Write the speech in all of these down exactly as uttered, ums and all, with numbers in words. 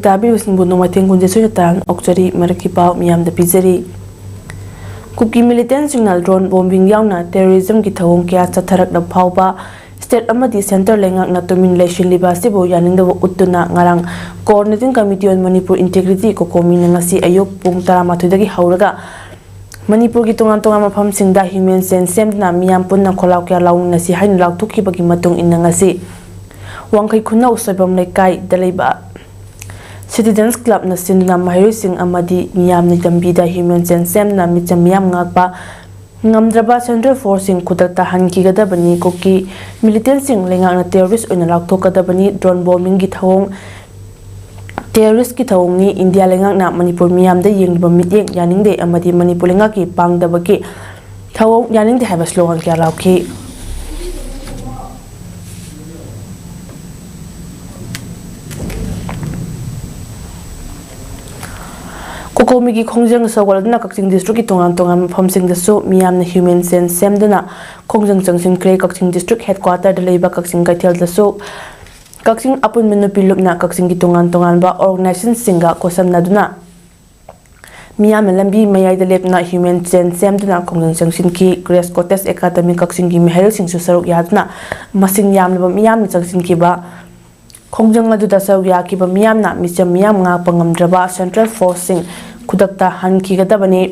ꯇꯥꯕꯤꯔꯤꯕꯁꯤꯡꯕꯨ ꯅꯣꯡꯃꯥꯏꯊꯦꯡ ꯀꯨꯟꯖꯦ ꯁꯣꯏꯅ ꯇꯔꯥ ꯑꯣꯛꯆꯔꯤ꯫ ꯃꯔꯛꯀꯤ ꯄꯥꯎ ꯃꯤꯌꯥꯝꯗ ꯄꯤꯖꯔꯤ꯫ ꯀꯨꯀꯤ ꯃꯤꯂꯤꯇꯦꯟꯁꯤꯡꯅ ꯗ꯭ꯔꯣꯟ ꯕꯣꯝꯕꯤꯡ ꯌꯥꯎꯅ ꯇꯦꯔꯣꯔꯤꯖꯝꯒꯤ ꯊꯧꯑꯣꯡ ꯀꯌꯥ ꯆꯠꯊꯔꯛꯂꯕ ꯐꯥꯎꯕ ꯁ꯭ꯇꯦꯠ ꯑꯃꯗꯤ ꯁꯦꯟꯇꯔ ꯂꯩꯉꯥꯛꯅ ꯇꯨꯃꯤꯟ ꯂꯩꯁꯤꯜꯂꯤꯕ ꯑꯁꯤꯕꯨ ꯌꯥꯅꯤꯡꯗꯕ ꯎꯠꯇꯨꯅ ꯉꯔꯥꯡ Coordinating Committee on Manipur Integrity, ꯀꯣꯀꯣꯃꯤꯅ ꯉꯁꯤ ꯑꯌꯨꯛ ꯄꯨꯡ ꯇꯔꯥꯃꯥꯊꯣꯏꯗꯒꯤ ꯍꯧꯔꯒ ꯃꯅꯤꯄꯨꯔꯒꯤ ꯇꯣꯉꯥꯟ ꯇꯣꯉꯥꯟꯕ ꯃꯐꯝꯁꯤꯡꯗ human chain ꯁꯦꯝꯗꯨꯅ ꯃꯤꯌꯥꯝ ꯄꯨꯟꯅ ꯈꯣꯜꯂꯥꯎ ꯀꯌꯥ ꯂꯥꯎꯃꯤꯟꯅꯁꯤ ꯍꯥꯏꯅ ꯂꯥꯎꯊꯣꯛꯈꯤꯕꯒꯤ ꯃꯇꯨꯡ ꯏꯟꯅ ꯉꯁꯤ ꯋꯥꯡꯈꯩ ꯈꯨꯅꯧ ꯁꯣꯏꯕꯝ ꯂꯩꯀꯥꯏꯗ ꯂꯩꯕ Citizens Clubꯅ ꯁꯤꯟꯗꯨꯅ ꯃꯍꯩꯔꯣꯏꯁꯤꯡ ꯑꯃꯗꯤ ꯃꯤꯌꯥꯝꯅ ꯂꯝꯕꯤꯗ human chain ꯁꯦꯝꯗꯨꯅ ꯃꯤꯆꯝ ꯃꯤꯌꯥꯝ ꯉꯥꯛꯄ ꯉꯝꯗ꯭ꯔꯕ central forceꯁꯤꯡ ꯈꯨꯗꯛꯇ ꯍꯟꯈꯤꯒꯗꯕꯅꯤ꯫ ꯀꯨꯀꯤ ꯃꯤꯂꯤꯇꯦꯟꯁꯤꯡ ꯂꯩꯉꯥꯛꯅ terrorist ꯑꯣꯏꯅ ꯂꯥꯎꯊꯣꯛꯀꯗꯕꯅꯤ꯫ Drone bombingꯒꯤ ꯊꯧꯑꯣꯡ terroristꯀꯤ ꯊꯧꯑꯣꯡꯅꯤ꯫ ꯏꯟꯗꯤꯌꯥ ꯂꯩꯉꯥꯛꯅ ꯃꯅꯤꯄꯨꯔ ꯃꯤꯌꯥꯝꯗ ꯌꯦꯡꯂꯤꯕ ꯃꯤꯠꯌꯦꯡ ꯌꯥꯅꯤꯡꯗꯦ ꯑꯃꯗꯤ ꯃꯅꯤꯄꯨꯔ ꯂꯩꯉꯥꯛꯀꯤ ꯄꯥꯡꯗꯕꯒꯤ ꯊꯧꯑꯣꯡ ꯌꯥꯅꯤꯡꯗꯦ ꯍꯥꯏꯕ slogan ꯀꯌꯥ ꯂꯥꯎꯈꯤ꯫ ꯀꯣꯀꯣꯃꯤꯒꯤ ꯈꯣꯡꯖꯪ ꯁꯧꯒꯠꯂꯗꯨꯅ ꯀꯛꯆꯤꯡ districtꯀꯤ ꯇꯣꯉꯥꯟ ꯇꯣꯉꯥꯟꯕ ꯃꯐꯝꯁꯤꯡꯗꯁꯨ ꯃꯤꯌꯥꯝꯅ human chain ꯁꯦꯝꯗꯨꯅ ꯈꯣꯡꯖꯪ ꯆꯪꯁꯤꯟꯈ꯭ꯔꯦ꯫ ꯀꯛꯆꯤꯡ district headquarterꯗ ꯂꯩꯕ ꯀꯛꯆꯤꯡ ꯀꯩꯊꯦꯜꯗꯁꯨ ꯀꯛꯆꯤꯡ ꯑꯄꯨꯟꯕ ꯅꯨꯄꯤ ꯂꯨꯞꯅ ꯀꯛꯆꯤꯡꯒꯤ ꯇꯣꯉꯥꯟ ꯇꯣꯉꯥꯟꯕ organizationꯁꯤꯡꯒ ꯈꯣꯠꯁꯝꯅꯗꯨꯅ ꯃꯤꯌꯥꯝꯅ ꯂꯝꯕꯤ ꯃꯌꯥꯏꯗ ꯂꯦꯞꯇꯨꯅ human chain ꯁꯦꯝꯗꯨꯅ ꯈꯣꯡꯖꯪ ꯆꯪꯁꯤꯟꯈꯤ꯫ Grace Cottage Academy ꯀꯛꯆꯤꯡꯒꯤ ꯃꯍꯩꯔꯣꯏꯁꯤꯡꯁꯨ ꯁꯔꯨꯛ ꯌꯥꯗꯨꯅ ꯃꯁꯤꯡ ꯌꯥꯝꯂꯕ ꯃꯤꯌꯥꯝꯅ ꯆꯪꯁꯤꯟꯈꯤꯕ ꯈꯣꯡꯖꯪ ꯑꯗꯨꯗ ꯁꯔꯨꯛ ꯌꯥꯈꯤꯕ ꯃꯤꯌꯥꯝꯅ ꯃꯤꯆꯝ ꯃꯤꯌꯥꯝ ꯉꯥꯛꯄ ꯉꯝꯗ꯭ꯔꯕ central forceꯁꯤꯡ ꯈꯨꯗꯛꯇ ꯍꯟꯈꯤꯒꯗꯕꯅꯤ꯫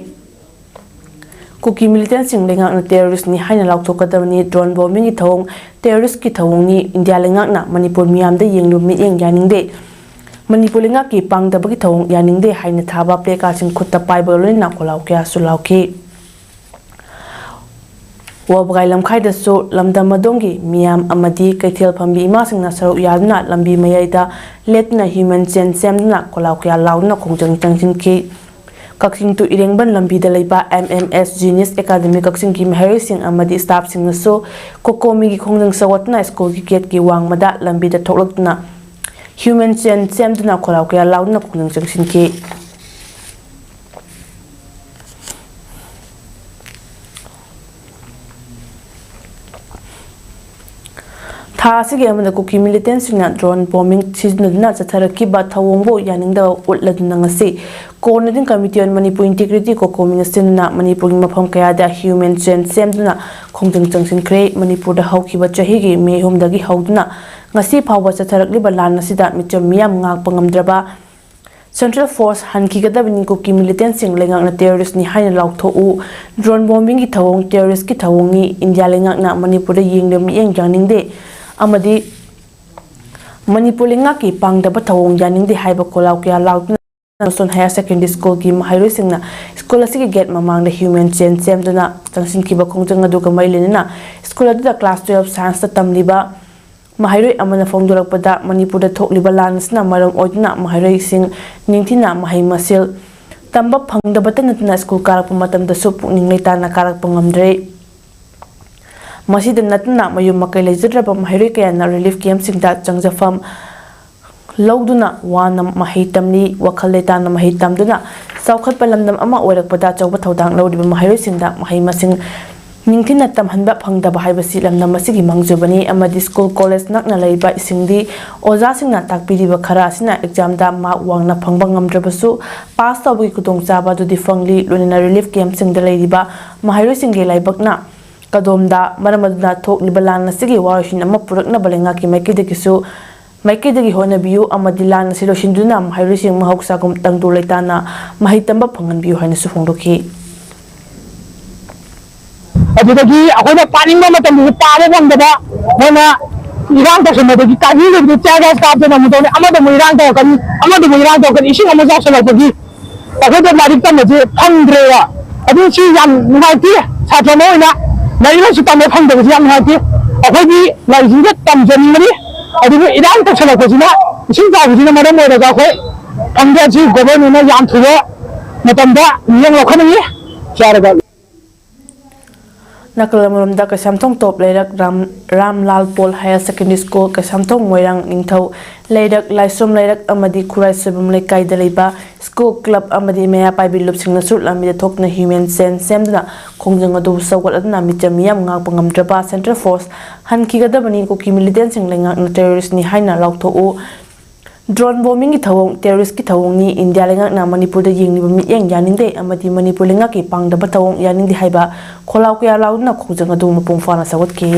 ꯀꯨꯀꯤ ꯃꯤꯂꯤꯇꯦꯟꯁꯤꯡ ꯂꯩꯉꯥꯛꯅ terroristꯅꯤ ꯍꯥꯏꯅ ꯂꯥꯎꯊꯣꯛꯀꯗꯕꯅꯤ꯫ Drone bombingꯒꯤ ꯊꯧꯑꯣꯡ terroristꯀꯤ ꯊꯧꯑꯣꯡꯅꯤ꯫ ꯏꯟꯗꯤꯌꯥ ꯂꯩꯉꯥꯛꯅ ꯃꯅꯤꯄꯨꯔ ꯃꯤꯌꯥꯝꯗ ꯌꯦꯡꯂꯤꯕ ꯃꯤꯠꯌꯦꯡ ꯌꯥꯅꯤꯡꯗꯦ꯫ ꯃꯅꯤꯄꯨꯔ ꯂꯩꯉꯥꯛꯀꯤ ꯄꯥꯡꯗꯕꯒꯤ ꯊꯧꯑꯣꯡ ꯌꯥꯅꯤꯡꯗꯦ ꯍꯥꯏꯅ ꯊꯥꯕ placardꯁꯤꯡ ꯈꯨꯠꯇ ꯄꯥꯏꯕꯒ ꯂꯣꯏꯅꯅ ꯈꯣꯜꯂꯥꯎ ꯀꯌꯥꯁꯨ ꯂꯥꯎꯈꯤ꯫ ꯋꯥꯕꯒꯥꯏ ꯂꯝꯈꯥꯏꯗꯁꯨ ꯂꯝꯗꯝ ꯑꯗꯣꯝꯒꯤ ꯃꯤꯌꯥꯝ ꯑꯃꯗꯤ ꯀꯩꯊꯦꯜ ꯐꯝꯕꯤ ꯏꯃꯥꯁꯤꯡꯅ ꯁꯔꯨꯛ ꯌꯥꯗꯨꯅ ꯂꯝꯕꯤ ꯃꯌꯥꯏꯗ ꯂꯦꯞꯇꯨꯅ human chain ꯁꯦꯝꯗꯨꯅ ꯈꯣꯜꯂꯥꯎ ꯀꯌꯥ ꯂꯥꯎꯗꯨꯅ ꯈꯣꯡꯖꯪ ꯆꯪꯁꯤꯟꯈꯤ꯫ ꯀꯛꯆꯤꯡ to ꯏꯔꯦꯡꯕꯟ ꯂꯝꯕꯤꯗ ꯂꯩꯕ M M S Genius Academy ꯀꯛꯆꯤꯡꯒꯤ ꯃꯍꯩꯔꯣꯏꯁꯤꯡ ꯑꯃꯗꯤ staffꯁꯤꯡꯅꯁꯨ ꯀꯣꯀꯣꯃꯤꯒꯤ ꯈꯣꯡꯖꯪ ꯁꯧꯒꯠꯇꯨꯅ schoolꯒꯤ gateꯀꯤ ꯋꯥꯡꯃꯗ ꯂꯝꯕꯤꯗ ꯊꯣꯛꯂꯛꯇꯨꯅ human chain ꯁꯦꯝꯗꯨꯅ ꯈꯣꯜꯂꯥꯎ ꯀꯌꯥ ꯂꯥꯎꯗꯨꯅ ꯈꯣꯡꯖꯪ ꯆꯪꯁꯤꯟꯈꯤ꯫ ꯊꯥ ꯑꯁꯤꯒꯤ ꯑꯃꯗ ꯀꯨꯀꯤ ꯃꯤꯂꯤꯇꯦꯟꯁꯤꯡꯅ ꯗ꯭ꯔꯣꯟ ꯕꯣꯝꯕꯤꯡ ꯁꯤꯖꯤꯟꯅꯗꯨꯅ ꯆꯠꯊꯔꯛꯈꯤꯕ ꯊꯧꯑꯣꯡꯕꯨ ꯌꯥꯅꯤꯡꯗꯕ ꯎꯠꯂꯗꯨꯅ ꯉꯁꯤ Coordinating Committee on Manipur Integrity, COCOMIꯅ ꯁꯤꯟꯗꯨꯅ ꯃꯅꯤꯄꯨꯔꯒꯤ ꯃꯐꯝ ꯀꯌꯥꯗ ꯍ꯭ꯌꯨꯃꯦꯟ ꯆꯦꯟ ꯁꯦꯝꯗꯨꯅ ꯈꯣꯡꯖꯪ ꯆꯪꯁꯤꯟꯈ꯭ꯔꯦ꯫ ꯃꯅꯤꯄꯨꯔꯗ ꯍꯧꯈꯤꯕ ꯆꯍꯤꯒꯤ ꯃꯦ ꯑꯍꯨꯝꯗꯒꯤ ꯍꯧꯗꯨꯅ ꯉꯁꯤ ꯐꯥꯎꯕ ꯆꯠꯊꯔꯛꯂꯤꯕ ꯂꯥꯟ ꯑꯁꯤꯗ ꯃꯤꯆꯝ ꯃꯤꯌꯥꯝ ꯉꯥꯛꯄ ꯉꯝꯗ꯭ꯔꯕ Central Force ꯍꯟꯈꯤꯒꯗꯕꯅꯤ꯫ ꯀꯨꯀꯤ ꯃꯤꯂꯤꯇꯦꯟꯁꯤꯡ ꯂꯩꯉꯥꯛꯅ ꯇꯦꯔꯣꯔꯤꯁ꯭ꯠꯅꯤ ꯍꯥꯏꯅ ꯂꯥꯎꯊꯣꯛꯎ꯫ ꯗ꯭ꯔꯣꯟ ꯕꯣꯝꯕꯤꯡꯒꯤ ꯊꯧꯑꯣꯡ ꯇꯦꯔꯣꯔꯤꯁ꯭ꯠꯀꯤ ꯊꯧꯑꯣꯡꯅꯤ꯫ ꯏꯟꯗꯤꯌꯥ ꯂꯩꯉꯥꯛꯅ ꯃꯅꯤꯄꯨꯔꯗ ꯌꯦꯡꯂꯤꯕ ꯃꯤꯠꯌꯦꯡ ꯌꯥꯅꯤꯡꯗꯦ ꯑꯃꯗꯤ ꯃꯅꯤꯄꯨꯔ ꯂꯩꯉꯥꯛꯀꯤ ꯄꯥꯡꯗꯕ ꯊꯧꯑꯣꯡ ꯌꯥꯅꯤꯡꯗꯦ ꯍꯥꯏꯕ ꯈꯣꯜꯂꯥꯎ ꯀꯌꯥ ꯂꯥꯎꯗꯨꯅ Johnson Higher Secondary Schoolꯒꯤ ꯃꯍꯩꯔꯣꯏꯁꯤꯡꯅ ꯁ꯭ꯀꯨꯜ ꯑꯁꯤꯒꯤ ꯒꯦꯠ ꯃꯃꯥꯡꯗ ꯍ꯭ꯌꯨꯃꯦꯟ ꯆꯦꯟ ꯁꯦꯝꯗꯨꯅ ꯆꯪꯁꯤꯟꯈꯤꯕ ꯈꯣꯡꯖꯪ ꯑꯗꯨꯒ ꯃꯔꯤ ꯂꯩꯅꯅ ꯁ꯭ꯀꯨꯜ ꯑꯗꯨꯗ class twelve scienceꯇ ꯇꯝꯂꯤꯕ ꯃꯍꯩꯔꯣꯏ ꯑꯃꯅ ꯐꯣꯡꯗꯣꯔꯛꯄꯗ, ꯃꯅꯤꯄꯨꯔꯗ ꯊꯣꯛꯂꯤꯕ ꯂꯥꯟ ꯑꯁꯤꯅ ꯃꯔꯝ ꯑꯣꯏꯗꯨꯅ ꯃꯍꯩꯔꯣꯏꯁꯤꯡ ꯅꯤꯡꯊꯤꯅ ꯃꯍꯩ ꯃꯁꯤꯡ ꯇꯝꯕ ꯐꯪꯗꯕꯇ ꯅꯠꯇꯅ ꯁ꯭ꯀꯨꯜ ꯀꯥꯔꯛꯄ ꯃꯇꯝꯗꯁꯨ ꯄꯨꯛꯅꯤꯡ ꯂꯩꯇꯥꯅ ꯀꯥꯔꯛꯄ ꯉꯝꯗ꯭ꯔꯦ꯫ ꯃꯁꯤꯗ ꯅꯠꯇꯅ ꯃꯌꯨꯝ ꯃꯀꯩ ꯂꯩꯖꯗ꯭ꯔꯕ ꯃꯍꯩꯔꯣꯏ ꯀꯌꯥꯅ relief campꯁꯤꯡꯗ ꯆꯪꯖꯐꯝ ꯂꯧꯗꯨꯅ ꯋꯥꯅ ꯃꯍꯩ ꯇꯝꯂꯤ꯫ ꯋꯥꯈꯜ ꯂꯩꯇꯥꯅ ꯃꯍꯩ ꯇꯝꯗꯨꯅ ꯆꯥꯎꯈꯠꯄ ꯂꯝꯗꯝ ꯑꯃ ꯑꯣꯏꯔꯛꯄꯗ ꯑꯆꯧꯕ ꯊꯧꯗꯥꯡ ꯂꯧꯔꯤꯕ ꯃꯍꯩꯔꯣꯏꯁꯤꯡꯗ ꯃꯍꯩ ꯃꯁꯤꯡ ꯅꯤꯡꯊꯤꯅ ꯇꯝꯍꯟꯕ ꯐꯪꯗꯕ ꯍꯥꯏꯕꯁꯤ ꯂꯝꯗꯝ ꯑꯁꯤꯒꯤ ꯃꯥꯡꯖꯕꯅꯤ ꯑꯃꯗꯤ ꯁ꯭ꯀꯨꯜ ꯀꯣꯂꯦꯖ ꯅꯛꯅ ꯂꯩꯕꯁꯤꯡꯗꯤ ꯑꯣꯖꯥꯁꯤꯡꯅ ꯇꯥꯛꯄꯤꯔꯤꯕ ꯈꯔ ꯑꯁꯤꯅ examꯗ mark ꯋꯥꯡꯅ ꯐꯪꯕ ꯉꯝꯗ꯭ꯔꯕꯁꯨ pass ꯇꯧꯕꯒꯤ ꯈꯨꯗꯣꯡꯆꯥꯕ ꯑꯗꯨꯗꯤ ꯐꯪꯂꯤ꯫ ꯂꯣꯏꯅꯅ relief campꯁꯤꯡꯗ ꯂꯩꯔꯤꯕ ꯃꯍꯩꯔꯣꯏꯁꯤꯡꯒꯤ ꯂꯥꯏꯕꯛꯅ ꯀꯗꯣꯝꯗ, ꯃꯔꯝ ꯑꯗꯨꯅ ꯊꯣꯛꯂꯤꯕ ꯂꯥꯟ ꯑꯁꯤꯒꯤ ꯋꯥꯔꯣꯏꯁꯤꯟ ꯑꯃ ꯄꯨꯔꯛꯅꯕ ꯂꯩꯉꯥꯛꯀꯤ ꯃꯥꯏꯀꯩꯗꯒꯤꯁꯨ ꯃꯥꯏꯀꯩꯗꯒꯤ ꯍꯣꯠꯅꯕꯤꯌꯨ ꯑꯃꯗꯤ ꯂꯥꯟ ꯑꯁꯤ ꯂꯣꯏꯁꯤꯟꯗꯨꯅ ꯃꯍꯩꯔꯣꯏꯁꯤꯡ ꯃꯍꯧꯁꯥꯒꯨꯝ ꯇꯪꯗꯨ ꯂꯩꯇꯥꯅ ꯃꯍꯩ ꯇꯝꯕ ꯐꯪꯍꯟꯕꯤꯌꯨ ꯍꯥꯏꯅꯁꯨ ꯐꯣꯡꯗꯣꯛꯈꯤ꯫ ꯑꯗꯨꯗꯒꯤ ꯑꯩꯈꯣꯏꯅ ꯄꯥꯅꯤꯡꯕ ꯃꯇꯝꯗꯁꯨ ꯄꯥꯕ ꯐꯪꯗꯕ, ꯃꯣꯏꯅ ꯏꯔꯥꯡ ꯇꯧꯁꯤꯟꯕꯗꯒꯤ ꯀꯥꯕꯤ ꯂꯩꯕꯗꯨ tear gas ꯀꯥꯞꯇꯅ ꯑꯃꯨꯛ ꯇꯧꯅꯤ, ꯑꯃꯗ ꯑꯃꯨꯛ ꯏꯔꯥꯡ ꯇꯧꯔꯛꯀꯅꯤ, ꯑꯃꯗ ꯑꯃꯨꯛ ꯏꯔꯥꯡ ꯇꯧꯔꯛꯀꯅꯤ, ꯏꯁꯤꯡ ꯑꯃꯨꯛ ꯆꯥꯎꯁꯤꯜꯂꯛꯄꯒꯤ ꯑꯩꯈꯣꯏꯗ ꯂꯥꯏꯔꯤꯛ ꯇꯝꯕꯁꯦ ꯐꯪꯗ꯭ꯔꯦꯕ꯫ ꯑꯗꯨ ꯁꯤ ꯌꯥꯝ ꯅꯨꯡꯉꯥꯏꯇꯦ꯫ ꯁꯥꯇ꯭ꯔ ꯑꯃ ꯑꯣꯏꯅ ꯂꯥꯏꯔꯤꯛ ꯂꯥꯏꯁꯨ ꯇꯝꯕ ꯐꯪꯗꯕꯁꯦ ꯌꯥꯝ ꯅꯨꯡꯉꯥꯏꯇꯦ꯫ ꯑꯩꯈꯣꯏꯗꯤ ꯂꯥꯏꯔꯤꯛꯁꯤꯡꯁꯦ ꯇꯝꯖꯅꯤꯡꯕꯅꯤ, ꯑꯗꯨꯕꯨ ꯏꯔꯥꯡ ꯇꯧꯁꯜꯂꯛꯄꯁꯤꯅ, ꯏꯁꯤꯡ ꯆꯥꯎꯕꯁꯤꯅ ꯃꯔꯝ ꯑꯣꯏꯔꯒ ꯑꯩꯈꯣꯏ ꯐꯪꯗꯦ꯫ ꯑꯁꯤ governmentꯅ ꯌꯥꯝ ꯊꯨꯕ ꯃꯇꯝꯗ ꯃꯤꯠꯌꯦꯡ ꯂꯧꯈꯠꯅꯤꯡꯉꯤ꯫ ꯌꯥꯔꯒ ꯅꯥꯀꯜ ꯑꯃꯔꯣꯝꯗ, ꯀꯩꯁꯥꯝꯊꯣꯡ ꯇꯣꯞ ꯂꯩꯔꯛ Ram, Ramlal Paul higher secondary school, Keishamthong Moirang ꯅꯤꯡꯊꯧ ꯂꯩꯔꯛ ꯂꯥꯏꯁ꯭ꯔꯝ ꯂꯩꯔꯛ ꯑꯃꯗꯤ ꯈꯨꯔꯥꯏ ꯁꯣꯏꯕꯝ ꯂꯩꯀꯥꯏꯗ ꯂꯩꯕ ꯁ꯭ꯀꯨꯜ, ꯀ꯭ꯂꯕ ꯑꯃꯗꯤ ꯃꯩꯔꯥ ꯄꯥꯏꯕꯤ ꯂꯨꯞꯁꯤꯡꯅ ꯁꯨꯔꯨꯛ ꯂꯥꯟꯃꯤꯗ ꯊꯣꯛꯇꯨꯅ ꯍ꯭ꯌꯨꯃꯦꯟ ꯆꯦꯟ ꯁꯦꯝꯗꯨꯅ ꯈꯣꯡꯖꯪ ꯑꯗꯨꯕꯨ ꯁꯧꯒꯠꯂꯗꯨꯅ ꯃꯤꯆꯝ ꯃꯤꯌꯥꯝ ꯉꯥꯛꯄ ꯉꯝꯗ꯭ꯔꯕ ꯁꯦꯟꯇ꯭ꯔꯦꯜ ꯐꯣꯔꯁ ꯍꯟꯈꯤꯒꯗꯕꯅꯤ, ꯀꯨꯀꯤ ꯃꯤꯂꯤꯇꯦꯟꯁꯤꯡ ꯂꯩꯉꯥꯛꯅ ꯇꯦꯔꯣꯔꯤꯁ꯭ꯠꯅꯤ ꯍꯥꯏꯅ ꯂꯥꯎꯊꯣꯛꯎ, ꯗ꯭ꯔꯣꯟ ꯕꯣꯝꯕꯤꯡꯒꯤ ꯊꯧꯑꯣꯡ ꯇꯦꯔꯣꯔꯤꯁ꯭ꯠꯀꯤ ꯊꯧꯑꯣꯡꯅꯤ, ꯏꯟꯗꯤꯌꯥ ꯂꯩꯉꯥꯛꯅ ꯃꯅꯤꯄꯨꯔꯗ ꯌꯦꯡꯂꯤꯕ ꯃꯤꯠꯌꯦꯡ ꯌꯥꯅꯤꯡꯗꯦ ꯑꯃꯗꯤ ꯃꯅꯤꯄꯨꯔ ꯂꯩꯉꯥꯛꯀꯤ ꯄꯥꯡꯗꯕ ꯊꯧꯑꯣꯡ ꯌꯥꯅꯤꯡꯗꯦ ꯍꯥꯏꯕ ꯈꯣꯜꯂꯥꯎ ꯀꯌꯥ ꯂꯥꯎꯗꯨꯅ ꯈꯣꯡꯖꯪ ꯑꯗꯨ ꯃꯄꯨꯡ ꯐꯥꯅ ꯁꯧꯒꯠꯈꯤ꯫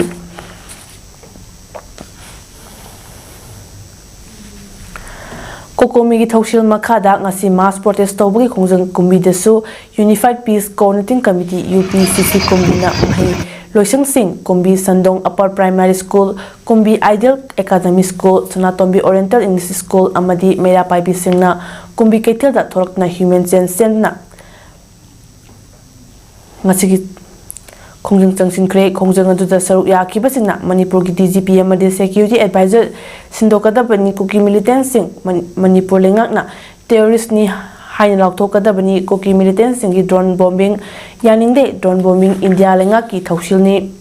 ꯀꯣꯀꯣꯃꯤꯒꯤ ꯊꯧꯁꯤꯜ ꯃꯈꯥꯗ ꯉꯁꯤ ꯃꯥꯁ ꯄ꯭ꯔꯣꯇꯦꯁ ꯇꯧꯕꯒꯤ ꯈꯣꯡꯖꯪ ꯀꯨꯝꯕꯤꯗꯁꯨ Unified Peace Coordinating Committee, U P C C, ꯀꯨꯝꯕꯤꯅ ꯃꯍꯩ ꯂꯣꯏꯁꯪꯁꯤꯡ, ꯀꯨꯝꯕꯤ ꯁꯟꯗꯣꯡ upper primary school, Kumbi ideal academy school, Sanatombi oriental English school ꯑꯃꯗꯤ ꯃꯩꯔꯥ ꯄꯥꯏꯕꯤꯁꯤꯡꯅ ꯀꯨꯝꯕꯤ ꯀꯩꯊꯦꯜꯗ ꯊꯣꯛꯂꯛꯇꯨꯅ ꯍ꯭ꯌꯨꯃꯦꯟ ꯆꯦꯟ ꯁꯦꯝꯗꯨꯅ ꯉꯁꯤꯒꯤ ꯈꯣꯡꯖꯪ ꯆꯪꯁꯤꯟꯈ꯭ꯔꯦ꯫ ꯈꯣꯡꯖꯪ ꯑꯗꯨꯗ ꯁꯔꯨꯛ ꯌꯥꯈꯤꯕꯁꯤꯡꯅ ꯃꯅꯤꯄꯨꯔꯒꯤ ꯗꯤ ꯖꯤ ꯄꯤ ꯑꯃꯗꯤ ꯁꯦꯀ꯭ꯌꯨꯔꯤꯇꯤ ꯑꯦꯗꯚꯥꯏꯖꯔ ꯁꯤꯟꯗꯣꯛꯀꯗꯕꯅꯤ, ꯀꯨꯀꯤ ꯃꯤꯂꯤꯇꯦꯟꯁꯤꯡ, ꯃꯅꯤ-, ꯃꯅꯤꯄꯨꯔ ꯂꯩꯉꯥꯛꯅ ꯇꯦꯔꯣꯔꯤꯁ꯭ꯠꯅꯤ ꯍꯥꯏꯅ ꯂꯥꯎꯊꯣꯛꯀꯗꯕꯅꯤ, ꯀꯨꯀꯤ ꯃꯤꯂꯤꯇꯦꯟꯁꯤꯡꯒꯤ ꯗ꯭ꯔꯣꯟ ꯕꯣꯝꯕꯤꯡ ꯌꯥꯅꯤꯡꯗꯦ, ꯗ꯭ꯔꯣꯟ ꯕꯣꯝꯕꯤꯡ ꯏꯟꯗꯤꯌꯥ ꯂꯩꯉꯥꯛꯀꯤ ꯊꯧꯁꯤꯜꯅꯤ꯫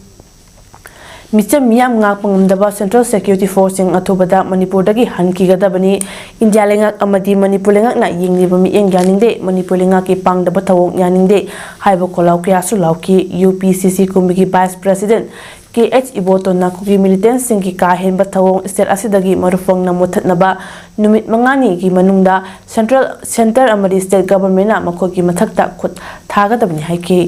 ꯃꯤꯆꯝ ꯃꯤꯌꯥꯝ ꯉꯥꯛꯄ ꯉꯝꯗꯕ ꯁꯦꯟꯇ꯭ꯔꯦꯜ ꯁꯦꯀ꯭ꯌꯨꯔꯤꯇꯤ ꯐꯣꯔꯁꯁꯤꯡ ꯑꯊꯨꯕꯗ ꯃꯅꯤꯄꯨꯔꯗꯒꯤ ꯍꯟꯈꯤꯒꯗꯕꯅꯤ꯫ ꯏꯟꯗꯤꯌꯥ ꯂꯩꯉꯥꯛ ꯑꯃꯗꯤ ꯃꯅꯤꯄꯨꯔ ꯂꯩꯉꯥꯛꯅ ꯌꯦꯡꯂꯤꯕ ꯃꯤꯠꯌꯦꯡ ꯌꯥꯅꯤꯡꯗꯦ, ꯃꯅꯤꯄꯨꯔ ꯂꯩꯉꯥꯛꯀꯤ ꯄꯥꯡꯗꯕ ꯊꯧꯑꯣꯡ ꯌꯥꯅꯤꯡꯗꯦ ꯍꯥꯏꯕ ꯈꯣꯜꯂꯥꯎ ꯀꯌꯥꯁꯨ ꯂꯥꯎꯈꯤ꯫ ꯌꯨ ꯄꯤ ꯁꯤ ꯁꯤ ꯀꯨꯝꯕꯤꯒꯤ ꯚꯥꯏꯁ ꯄ꯭ꯔꯦꯁꯤꯗꯦꯟꯠ ꯀꯦ ꯑꯩꯆ ꯏꯕꯣꯇꯣꯟꯅ ꯀꯨꯀꯤ ꯃꯤꯂꯤꯇꯦꯟꯁꯤꯡꯒꯤ ꯀꯥ ꯍꯦꯟꯕ ꯊꯧꯑꯣꯡ ꯁ꯭ꯇꯦꯠ ꯑꯁꯤꯗꯒꯤ ꯃꯔꯨꯐꯪꯅ ꯃꯨꯠꯊꯠꯅꯕ ꯅꯨꯃꯤꯠ ꯃꯉꯥꯅꯤꯒꯤ ꯃꯅꯨꯡꯗ ꯁꯦꯟꯇ꯭ꯔꯦꯜ, ꯁꯦꯟꯇꯔ ꯑꯃꯗꯤ ꯁ꯭ꯇꯦꯠ ꯒꯚꯔꯟꯃꯦꯟꯠꯅ ꯃꯈꯣꯏꯒꯤ ꯃꯊꯛꯇ ꯈꯨꯠ ꯊꯥꯒꯗꯕꯅꯤ ꯍꯥꯏꯈꯤ꯫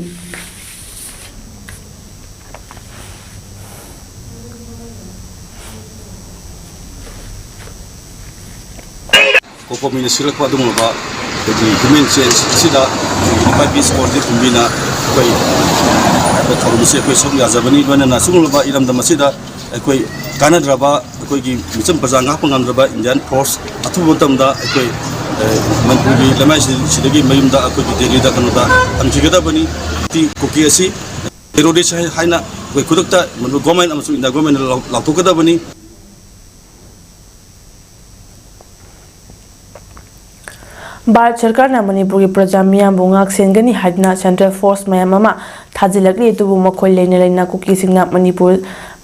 ꯀꯣꯀꯣꯃꯤꯅ ꯁꯤꯜꯂꯛꯄ ꯑꯗꯨꯒꯨꯝꯂꯕ ꯑꯩꯈꯣꯏꯒꯤ ꯍ꯭ꯌꯨꯃꯦꯟ ꯆꯦꯟ ꯑꯁꯤꯗ ꯑꯩꯈꯣꯏꯒꯤ ꯏꯝꯐꯥꯜ ꯄꯤꯁ ꯀꯣꯔꯠꯀꯤ ꯀꯨꯝꯕꯤꯅ ꯑꯩꯈꯣꯏ ꯍꯥꯏꯔꯤꯕ ꯊꯧꯔꯝ ꯑꯁꯤ ꯑꯩꯈꯣꯏ ꯁꯔꯨꯛ ꯌꯥꯖꯕꯅꯤ꯫ ꯂꯣꯏꯅꯅ ꯁꯤꯒꯨꯝꯂꯕ ꯏꯔꯝꯗꯝ ꯑꯁꯤꯗ ꯑꯩꯈꯣꯏ ꯀꯥꯟꯅꯗ꯭ꯔꯕ, ꯑꯩꯈꯣꯏꯒꯤ ꯃꯤꯆꯝ ꯄ꯭ꯔꯖꯥ ꯉꯥꯛꯄ ꯉꯝꯗ꯭ꯔꯕ ꯏꯟꯗꯤꯌꯥꯟ ꯐꯣꯔꯁ ꯑꯊꯨꯕ ꯃꯇꯝꯗ ꯑꯩꯈꯣꯏ, ꯑꯦ, ꯃꯅꯤꯄꯨꯔꯒꯤ ꯂꯩꯃꯥꯏꯁꯤꯗꯒꯤ ꯃꯌꯨꯝꯗ ꯑꯩꯈꯣꯏꯒꯤ ꯗꯦꯜꯂꯤꯗ ꯀꯩꯅꯣꯗ ꯍꯟꯈꯤꯒꯗꯕꯅꯤ꯫ ꯀꯨꯀꯤ ꯑꯁꯤ ꯇꯦꯔꯣꯔꯤꯁ ꯍꯥꯏ-, ꯍꯥꯏꯅ ꯑꯩꯈꯣꯏ ꯈꯨꯗꯛꯇ ꯃꯅꯤꯄꯨꯔ ꯒꯣꯔꯃꯦꯟ ꯑꯃꯁꯨꯡ ꯏꯟꯗꯤꯌꯥ ꯒꯣꯔꯃꯦꯟꯅ ꯂꯥꯎ-, ꯂꯥꯎꯊꯣꯛꯀꯗꯕꯅꯤ꯫ ꯚꯥꯔꯠ ꯁꯔꯀꯥꯔꯅ ꯃꯅꯤꯄꯨꯔꯒꯤ ꯄ꯭ꯔꯖꯥ ꯃꯤꯌꯥꯝꯕꯨ ꯉꯥꯛ ꯁꯦꯟꯒꯅꯤ ꯍꯥꯏꯗꯨꯅ ꯁꯦꯟꯇ꯭ꯔꯦꯜ ꯐꯣꯔꯁ ꯃꯌꯥꯝ ꯑꯃ ꯊꯥꯖꯤꯜꯂꯛꯂꯤ, ꯑꯗꯨꯕꯨ ꯃꯈꯣꯏ ꯂꯩꯅ ꯂꯩꯅ ꯀꯨꯀꯤꯁꯤꯡꯅ ꯃꯅꯤꯄꯨꯔ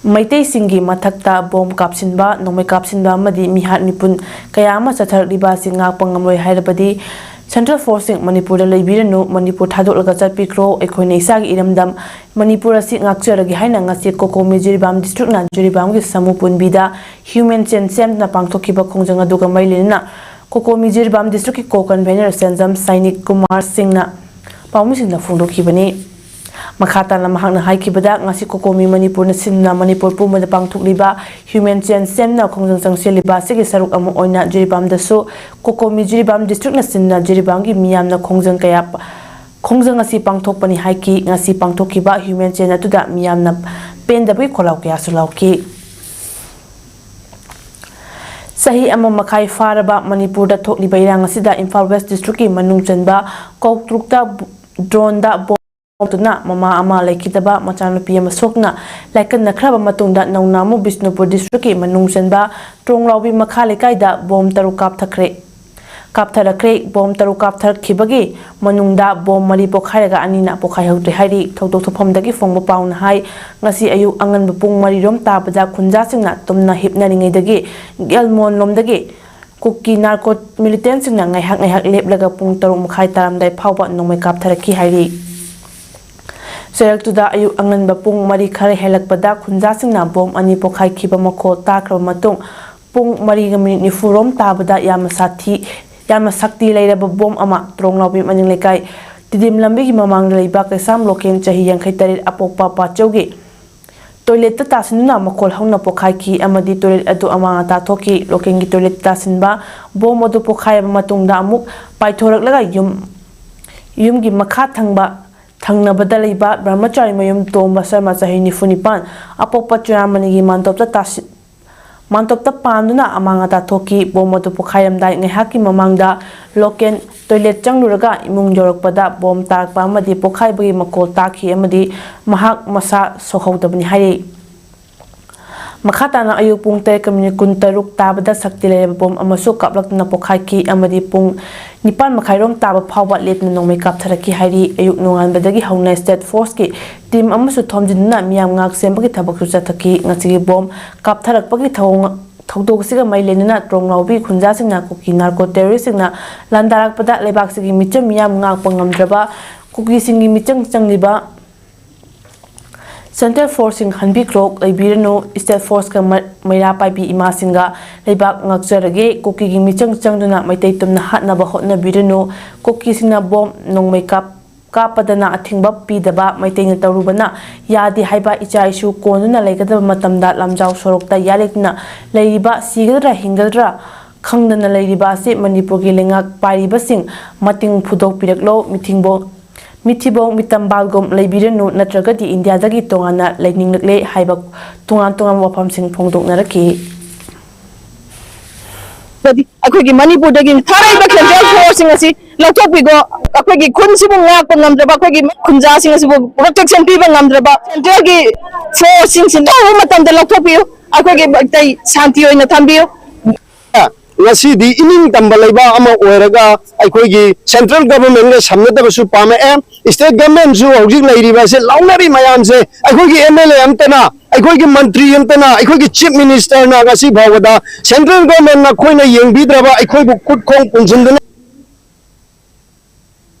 ꯃꯩꯇꯩꯁꯤꯡꯒꯤ ꯃꯊꯛꯇ ꯕꯣꯝ ꯀꯥꯞꯁꯤꯟꯕ, ꯅꯣꯡꯃꯩ ꯀꯥꯞꯁꯤꯟꯕ ꯑꯃꯗꯤ ꯃꯤꯍꯥꯠ ꯃꯤꯄꯨꯟ ꯀꯌꯥ ꯑꯃ ꯆꯠꯊꯔꯛꯂꯤꯕ ꯑꯁꯤ ꯉꯥꯛꯄ ꯉꯝꯂꯣꯏ ꯍꯥꯏꯔꯕꯗꯤ ꯁꯦꯟꯇ꯭ꯔꯦꯜ ꯐꯣꯔꯁꯁꯤꯡ ꯃꯅꯤꯄꯨꯔꯗ ꯂꯩꯕꯤꯔꯅꯨ, ꯃꯅꯤꯄꯨꯔ ꯊꯥꯗꯣꯛꯂꯒ ꯆꯠꯄꯤꯈ꯭ꯔꯣ, ꯑꯩꯈꯣꯏꯅ ꯏꯁꯥꯒꯤ ꯏꯔꯝꯗꯝ ꯃꯅꯤꯄꯨꯔ ꯑꯁꯤ ꯉꯥꯛꯆꯔꯒꯦ ꯍꯥꯏꯅ ꯉꯁꯤ ꯀꯣꯀꯣꯃꯤ ꯖꯤꯔꯤꯕꯥꯝ ꯗꯤꯁꯇ꯭ꯔꯤꯛꯅ ꯖꯤꯔꯤꯕꯥꯝꯒꯤ ꯁꯥꯃꯨ ꯄꯨꯟꯕꯤꯗ ꯍ꯭ꯌꯨꯃꯦꯟ ꯆꯦꯟ ꯁꯦꯝꯗꯨꯅ ꯄꯥꯡꯊꯣꯛꯈꯤꯕ ꯈꯣꯡꯖꯪ ꯑꯗꯨꯒ ꯃꯔꯤ ꯂꯩꯅꯅ ꯀꯣꯀꯣꯃꯤ ꯖꯤꯔꯤꯕꯥꯝ ꯗꯤꯁꯇ꯭ꯔꯤꯛꯀꯤ ꯀꯣ ꯀꯟꯚꯦꯅꯔ ꯁꯦꯟꯖꯝ ꯁꯥꯏꯅꯤꯛ ꯀꯨꯃꯥꯔ ꯁꯤꯡꯅ ꯄꯥꯎꯃꯤꯁꯤꯡꯗ ꯐꯣꯡꯗꯣꯛꯈꯤꯕꯅꯤ꯫ ꯃꯈꯥ ꯇꯥꯅ ꯃꯍꯥꯛꯅ ꯍꯥꯏꯈꯤꯕꯗ, ꯉꯁꯤ ꯀꯣꯀꯣꯃꯤ ꯃꯅꯤꯄꯨꯔꯅ ꯁꯤꯟꯗꯨꯅ ꯃꯅꯤꯄꯨꯔ ꯄꯨꯝꯕꯗ ꯄꯥꯡꯊꯣꯛꯂꯤꯕ ꯍ꯭ꯌꯨꯃꯦꯟ ꯆꯦꯟ ꯁꯦꯝꯅ ꯈꯣꯡꯖꯪ ꯆꯪꯁꯤꯜꯂꯤꯕ ꯑꯁꯤꯒꯤ ꯁꯔꯨꯛ ꯑꯃ ꯑꯣꯏꯅ ꯖꯤꯔꯤꯕꯥꯝꯗꯁꯨ ꯀꯣꯀꯣꯃꯤ ꯖꯤꯔꯤꯕꯥꯝ ꯗꯤꯁꯇ꯭ꯔꯤꯛꯅ ꯁꯤꯟꯗꯨꯅ ꯖꯤꯔꯤꯕꯥꯝꯒꯤ ꯃꯤꯌꯥꯝꯅ ꯈꯣꯡꯖꯪ ꯀꯌꯥ ꯄ-, ꯈꯣꯡꯖꯪ ꯑꯁꯤ ꯄꯥꯡꯊꯣꯛꯄꯅꯤ ꯍꯥꯏꯈꯤ꯫ ꯉꯁꯤ ꯄꯥꯡꯊꯣꯛꯈꯤꯕ ꯍ꯭ꯌꯨꯃꯦꯟ ꯆꯦꯟ ꯑꯗꯨꯗ ꯃꯤꯌꯥꯝꯅ ꯄꯦꯟꯗꯕꯒꯤ ꯈꯣꯜꯂꯥꯎ ꯀꯌꯥꯁꯨ ꯂꯥꯎꯈꯤ꯫ ꯆꯍꯤ ꯑꯃ ꯃꯈꯥꯏ ꯐꯥꯔꯕ ꯃꯅꯤꯄꯨꯔꯗ ꯊꯣꯛꯂꯤꯕ ꯏꯔꯥꯡ ꯑꯁꯤꯗ ꯏꯝꯐꯥꯜ ꯋꯦꯁ ꯗꯤꯁꯇ꯭ꯔꯤꯛꯀꯤ ꯃꯅꯨꯡ ꯆꯟꯕ ꯀꯧꯇ꯭ꯔꯨꯛꯇ ꯕ-, ꯗ꯭ꯔꯣꯟꯗ ꯕꯣꯝ ꯀꯥꯎꯗꯨꯅ ꯃꯃꯥ ꯑꯃ ꯂꯩꯈꯤꯗꯕ ꯃꯆꯥꯅꯨꯄꯤ ꯑꯃ ꯁꯣꯛꯇꯨꯅ ꯂꯥꯏꯀꯠꯅꯈ꯭ꯔꯕ ꯃꯇꯨꯡꯗ ꯅꯧꯅ ꯑꯃꯨꯛ ꯕꯤꯁꯅꯨꯄꯨꯔ ꯗꯤꯁꯇ꯭ꯔꯤꯛꯀꯤ ꯃꯅꯨꯡ ꯆꯟꯕ ꯇ꯭ꯔꯣꯡꯂꯥꯎꯕꯤ ꯃꯈꯥ ꯂꯩꯀꯥꯏꯗ ꯕꯣꯝ ꯇꯔꯨꯛ ꯀꯥꯞꯊꯈ꯭ꯔꯦ꯫ ꯀꯥꯞꯊꯔꯛꯈ꯭ꯔꯦ꯫ ꯕꯣꯝ ꯇꯔꯨꯛ ꯀꯥꯞꯊꯔꯛꯈꯤꯕꯒꯤ ꯃꯅꯨꯡꯗ ꯕꯣꯝ ꯃꯔꯤ ꯄꯣꯈꯥꯏꯔꯒ ꯑꯅꯤꯅ ꯄꯣꯈꯥꯏꯍꯧꯗ꯭ꯔꯦ ꯍꯥꯏꯔꯤ꯫ ꯊꯧꯗꯣꯛ ꯊꯣꯛꯐꯝꯗꯒꯤ ꯐꯣꯡꯕ ꯄꯥꯎꯅ ꯍꯥꯏ, ꯉꯁꯤ ꯑꯌꯨꯛ ꯑꯉꯟꯕ ꯄꯨꯡ ꯃꯔꯤ ꯔꯣꯝ ꯇꯥꯕꯗ ꯈꯨꯟꯖꯥꯁꯤꯡꯅ ꯇꯨꯝꯅ ꯍꯤꯞꯅꯔꯤꯉꯩꯗꯒꯤ ꯒꯦꯜꯃꯣꯟ ꯂꯣꯝꯗꯒꯤ ꯀꯨꯀꯤ ꯅꯥꯔꯀꯣ ꯃꯤꯂꯤꯇꯦꯟꯁꯤꯡꯅ ꯉꯥꯏꯍꯥꯛ ꯉꯥꯏꯍꯥꯛ ꯂꯦꯞꯂꯒ ꯄꯨꯡ ꯇꯔꯨꯛ ꯃꯈꯥꯏ ꯇꯥꯔꯝꯗꯥꯏ ꯐꯥꯎꯕ ꯅꯣꯡꯃꯩ ꯀꯥꯞꯊꯔꯛꯈꯤ ꯍꯥꯏꯔꯤ꯫ ꯆꯩꯔꯛꯇꯨꯗ ꯑꯌꯨꯛ ꯑꯉꯟꯕ ꯄꯨꯡ ꯃꯔꯤ ꯈꯔ ꯍꯦꯜꯂꯛꯄꯗ ꯈꯨꯟꯖꯥꯁꯤꯡꯅ ꯕꯣꯝ ꯑꯅꯤ ꯄꯣꯈꯥꯏꯈꯤꯕ ꯃꯈꯣꯜ ꯇꯥꯈ꯭ꯔꯕ ꯃꯇꯨꯡ, ꯄꯨꯡ ꯃꯔꯤꯒ ꯃꯤꯅꯤꯠ ꯅꯤꯐꯨ ꯔꯣꯝ ꯇꯥꯕꯗ ꯌꯥꯝꯅ ꯁꯥꯊꯤ, ꯌꯥꯝꯅ ꯁꯛꯇꯤ ꯂꯩꯔꯕ ꯕꯣꯝ ꯑꯃ ꯇ꯭ꯔꯣꯡꯂꯥꯎꯕꯤ ꯃꯅꯤꯡ ꯂꯩꯀꯥꯏ ꯇꯤꯗꯤꯝ ꯂꯝꯕꯤꯒꯤ ꯃꯃꯥꯡꯗ ꯂꯩꯕ ꯀꯩꯁꯥꯝ ꯂꯣꯀꯦꯟ ꯆꯍꯤ ꯌꯥꯡꯈꯩ ꯇꯔꯦꯠ ꯑꯄꯣꯛꯄ ꯄꯥꯆꯧꯒꯤ ꯇꯣꯏꯂꯦꯠꯇ ꯇꯥꯁꯤꯟꯗꯨꯅ ꯃꯈꯣꯜ ꯍꯧꯅ ꯄꯣꯈꯥꯏꯈꯤ ꯑꯃꯗꯤ ꯇꯣꯏꯂꯦꯠ ꯑꯗꯨ ꯑꯃꯥꯡ ꯑꯇꯥ ꯊꯣꯛꯈꯤ꯫ ꯂꯣꯀꯦꯟꯒꯤ ꯇꯣꯏꯂꯦꯠꯇ ꯇꯥꯁꯤꯟꯕ ꯕꯣꯝ ꯑꯗꯨ ꯄꯣꯈꯥꯏꯔꯕ ꯃꯇꯨꯡꯗ ꯑꯃꯨꯛ ꯄꯥꯏꯊꯣꯔꯛꯂꯒ ꯌꯨꯝ, ꯌꯨꯝꯒꯤ ꯃꯈꯥ ꯊꯪꯕ, ꯊꯪꯅꯕꯗ ꯂꯩꯕ ꯕ꯭ꯔꯍꯃꯆꯥꯔꯤ ꯃꯌꯨꯝ ꯇꯣꯝꯕ ꯁꯔꯃ ꯆꯍꯤ ꯅꯤꯐꯨ ꯅꯤꯄꯥꯟ ꯑꯄꯣꯛꯄ ꯆꯨꯔꯥꯃꯅꯤꯒꯤ ꯃꯥꯟꯇꯣꯞꯇ ꯇꯥꯁꯤ-, ꯃꯥꯟꯇꯣꯞꯇ ꯄꯥꯟꯗꯨꯅ ꯑꯃꯥꯡ ꯑꯇꯥ ꯊꯣꯛꯈꯤ꯫ ꯕꯣꯝ ꯑꯗꯨ ꯄꯣꯈꯥꯏꯔꯝꯗꯥꯏ ꯉꯥꯏꯍꯥꯛꯀꯤ ꯃꯃꯥꯡꯗ ꯂꯣꯀꯦꯟ ꯇꯣꯏꯂꯦꯠ ꯆꯪꯂꯨꯔꯒ ꯏꯃꯨꯡ ꯌꯧꯔꯛꯄꯗ ꯕꯣꯝ ꯇꯥꯔꯛꯄ ꯑꯃꯗꯤ ꯄꯣꯈꯥꯏꯕꯒꯤ ꯃꯈꯣꯜ ꯇꯥꯈꯤ ꯑꯃꯗꯤ ꯃꯍꯥꯛ ꯃꯁꯥ ꯁꯣꯛꯍꯧꯗꯕꯅꯤ ꯍꯥꯏꯔꯤ꯫ ꯃꯈꯥ ꯇꯥꯅ ꯑꯌꯨꯛ ꯄꯨꯡ ꯇꯔꯦꯠꯀ ꯃꯤꯅꯤꯠ ꯀꯨꯟꯇꯔꯨꯛ ꯇꯥꯕꯗ ꯁꯛꯇꯤ ꯂꯩꯔꯕ ꯕꯣꯝ ꯑꯃꯁꯨ ꯀꯥꯞꯂꯛꯇꯨꯅ ꯄꯣꯈꯥꯏꯈꯤ ꯑꯃꯗꯤ ꯄꯨꯡ ꯅꯤꯄꯥꯟ ꯃꯈꯥꯏꯔꯣꯝ ꯇꯥꯕ ꯐꯥꯎꯕ ꯂꯦꯞꯇꯅ ꯅꯣꯡꯃꯩ ꯀꯥꯞꯊꯔꯛꯈꯤ ꯍꯥꯏꯔꯤ꯫ ꯑꯌꯨꯛ ꯅꯣꯡꯉꯥꯟꯕꯗꯒꯤ ꯍꯧꯅ ꯁ꯭ꯇꯦꯠ ꯐꯣꯔꯁꯀꯤ ꯇꯤꯝ ꯑꯃꯁꯨ ꯊꯣꯝꯖꯤꯟꯗꯨꯅ ꯃꯤꯌꯥꯝ ꯉꯥꯛ ꯁꯦꯟꯕꯒꯤ ꯊꯕꯛꯁꯨ ꯆꯠꯊꯈꯤ꯫ ꯉꯁꯤꯒꯤ ꯕꯣꯝ ꯀꯥꯞꯊꯔꯛꯄꯒꯤ ꯊꯧꯑꯣꯡ ꯊꯧꯗꯣꯛ ꯑꯁꯤꯒ ꯃꯔꯤ ꯂꯩꯅꯅ ꯇ꯭ꯔꯣꯡꯂꯥꯎꯕꯤ ꯈꯨꯟꯖꯥꯁꯤꯡꯅ ꯀꯨꯀꯤ ꯅꯥꯔꯀꯣ ꯇꯦꯔꯣꯔꯤꯁꯁꯤꯡꯅ ꯂꯥꯟꯗꯥꯔꯛꯄꯗ ꯂꯩꯕꯥꯛꯁꯤꯒꯤ ꯃꯤꯆꯝ ꯃꯤꯌꯥꯝ ꯉꯥꯛꯄ ꯉꯝꯗ꯭ꯔꯕ ꯀꯨꯀꯤꯁꯤꯡꯒꯤ ꯃꯤꯆꯪ ꯆꯪꯂꯤꯕ ꯁꯦꯟꯇ꯭ꯔꯦꯜ ꯐꯣꯔꯁꯁꯤꯡ ꯍꯟꯕꯤꯈ꯭ꯔꯣ, ꯂꯩꯕꯤꯔꯅꯨ, ꯁ꯭ꯇꯦꯠ ꯐꯣꯔꯁꯀ ꯃ- ꯃꯩꯔꯥ ꯄꯥꯏꯕꯤ ꯏꯃꯥꯁꯤꯡꯒ ꯂꯩꯕꯥꯛ ꯉꯥꯛꯆꯔꯒꯦ, ꯀꯨꯀꯤꯒꯤ ꯃꯤꯆꯪ ꯆꯪꯗꯨꯅ ꯃꯩꯇꯩ ꯇꯨꯝꯅ ꯍꯥꯠꯅꯕ ꯍꯣꯠꯅꯕꯤꯔꯅꯨ, ꯀꯨꯀꯤꯁꯤꯡꯅ ꯕꯣꯝ ꯅꯣꯡꯃꯩ ꯀꯥꯞ ꯀꯥꯞꯄꯗꯅ ꯑꯊꯤꯡꯕ ꯄꯤꯗꯕ, ꯃꯩꯇꯩꯅ ꯇꯧꯔꯨꯕꯅ ꯌꯥꯗꯦ ꯍꯥꯏꯕ, ꯏꯆꯥ ꯏꯁꯨ ꯀꯣꯟꯗꯨꯅ ꯂꯩꯒꯗꯕ ꯃꯇꯝꯗ ꯂꯝꯖꯥꯎ ꯁꯣꯔꯣꯛꯇ ꯌꯥꯔꯦꯛꯇꯨꯅ ꯂꯩꯔꯤꯕ, ꯁꯤꯒꯗ꯭ꯔꯥ ꯍꯤꯡꯒꯗ꯭ꯔꯥ ꯈꯪꯗꯅ ꯂꯩꯔꯤꯕ ꯑꯁꯤ ꯃꯅꯤꯄꯨꯔꯒꯤ ꯂꯩꯉꯥꯛ ꯄꯥꯏꯔꯤꯕꯁꯤꯡ ꯃꯇꯤꯡ ꯐꯨꯗꯣꯛꯄꯤꯔꯛꯂꯣ, ꯃꯤꯊꯤꯡꯕꯣꯡ ꯃꯤꯊꯤꯕꯣꯡ ꯃꯤꯇꯝꯕꯥꯜꯒꯨꯝ ꯂꯩꯕꯤꯔꯅꯨ, ꯅꯠꯇ꯭ꯔꯒꯗꯤ ꯏꯟꯗꯤꯌꯥꯗꯒꯤ ꯇꯣꯉꯥꯟꯅ ꯂꯩꯅꯤꯡꯂꯛꯂꯦ ꯍꯥꯏꯕ ꯇꯣꯉꯥꯟ ꯇꯣꯉꯥꯟꯕ ꯋꯥꯐꯝꯁꯤꯡ ꯐꯣꯡꯗꯣꯛꯅꯔꯛꯈꯤ꯫ ꯑꯩꯈꯣꯏꯒꯤ ꯃꯅꯤꯄꯨꯔꯗꯒꯤ ꯊꯥꯔꯛꯏꯕ ꯁꯦꯟꯇ꯭ꯔꯦꯜ ꯐꯣꯔꯁꯁꯤꯡ ꯑꯁꯤ ꯂꯧꯊꯣꯛꯄꯤꯈꯣ꯫ ꯑꯩꯈꯣꯏꯒꯤ ꯈꯨꯟꯁꯤꯕꯨ ꯉꯥꯛꯄ ꯉꯝꯗ꯭ꯔꯕ ꯑꯩꯈꯣꯏꯒꯤ ꯈꯨꯟꯖꯥꯁꯤꯡ ꯑꯁꯤꯕꯨ ꯄ꯭ꯔꯣꯇꯦꯛꯁꯟ ꯄꯤꯕ ꯉꯝꯗ꯭ꯔꯕ ꯁꯦꯟꯇ꯭ꯔꯦꯜꯒꯤ ꯐꯣꯔꯁꯁꯤꯡꯁꯤ ꯑꯊꯨꯕ ꯃꯇꯝꯗ ꯂꯧꯊꯣꯛꯄꯤꯌꯨ꯫ ꯑꯩꯈꯣꯏꯒꯤ ꯃꯩꯇꯩ ꯁꯥꯟꯇꯤ ꯑꯣꯏꯅ ꯊꯝꯕꯤꯌꯨ꯫ ꯉꯁꯤꯗꯤ ꯏꯅꯤꯡ ꯇꯝꯕ ꯂꯩꯕꯥꯛ ꯑꯃ ꯑꯣꯏꯔꯒ ꯑꯩꯈꯣꯏꯒꯤ ꯁꯦꯟꯇ꯭ꯔꯦꯜ ꯒꯚꯔꯟꯃꯦꯟꯒ ꯁꯝꯅꯗꯕꯁꯨ ꯄꯥꯝꯃꯛꯑꯦ꯫ ꯁ꯭ꯇꯦꯠ ꯒꯚꯔꯟꯃꯦꯟꯁꯨ ꯍꯧꯖꯤꯛ ꯂꯩꯔꯤꯕ ꯑꯁꯤ ꯂꯥꯎꯅꯔꯤ ꯃꯌꯥꯝꯁꯦ ꯑꯩꯈꯣꯏꯒꯤ ꯑꯦꯝ ꯑꯦꯜ ꯑꯦ ꯑꯝꯇꯅ, ꯑꯩꯈꯣꯏꯒꯤ ꯃꯟꯇ꯭ꯔꯤ ꯑꯝꯇꯅ, ꯑꯩꯈꯣꯏꯒꯤ ꯆꯤꯐ ꯃꯤꯅꯤꯁꯇꯔꯅ ꯉꯁꯤ ꯐꯥꯎꯕꯗ ꯁꯦꯟꯇ꯭ꯔꯦꯜ ꯒꯚꯔꯟꯃꯦꯟ ꯅꯈꯣꯏꯅ ꯌꯦꯡꯕꯤꯗ꯭ꯔꯕ ꯑꯩꯈꯣꯏꯕꯨ ꯈꯨꯠ ꯈꯣꯡ ꯄꯨꯟꯁꯤꯟꯗꯨꯅ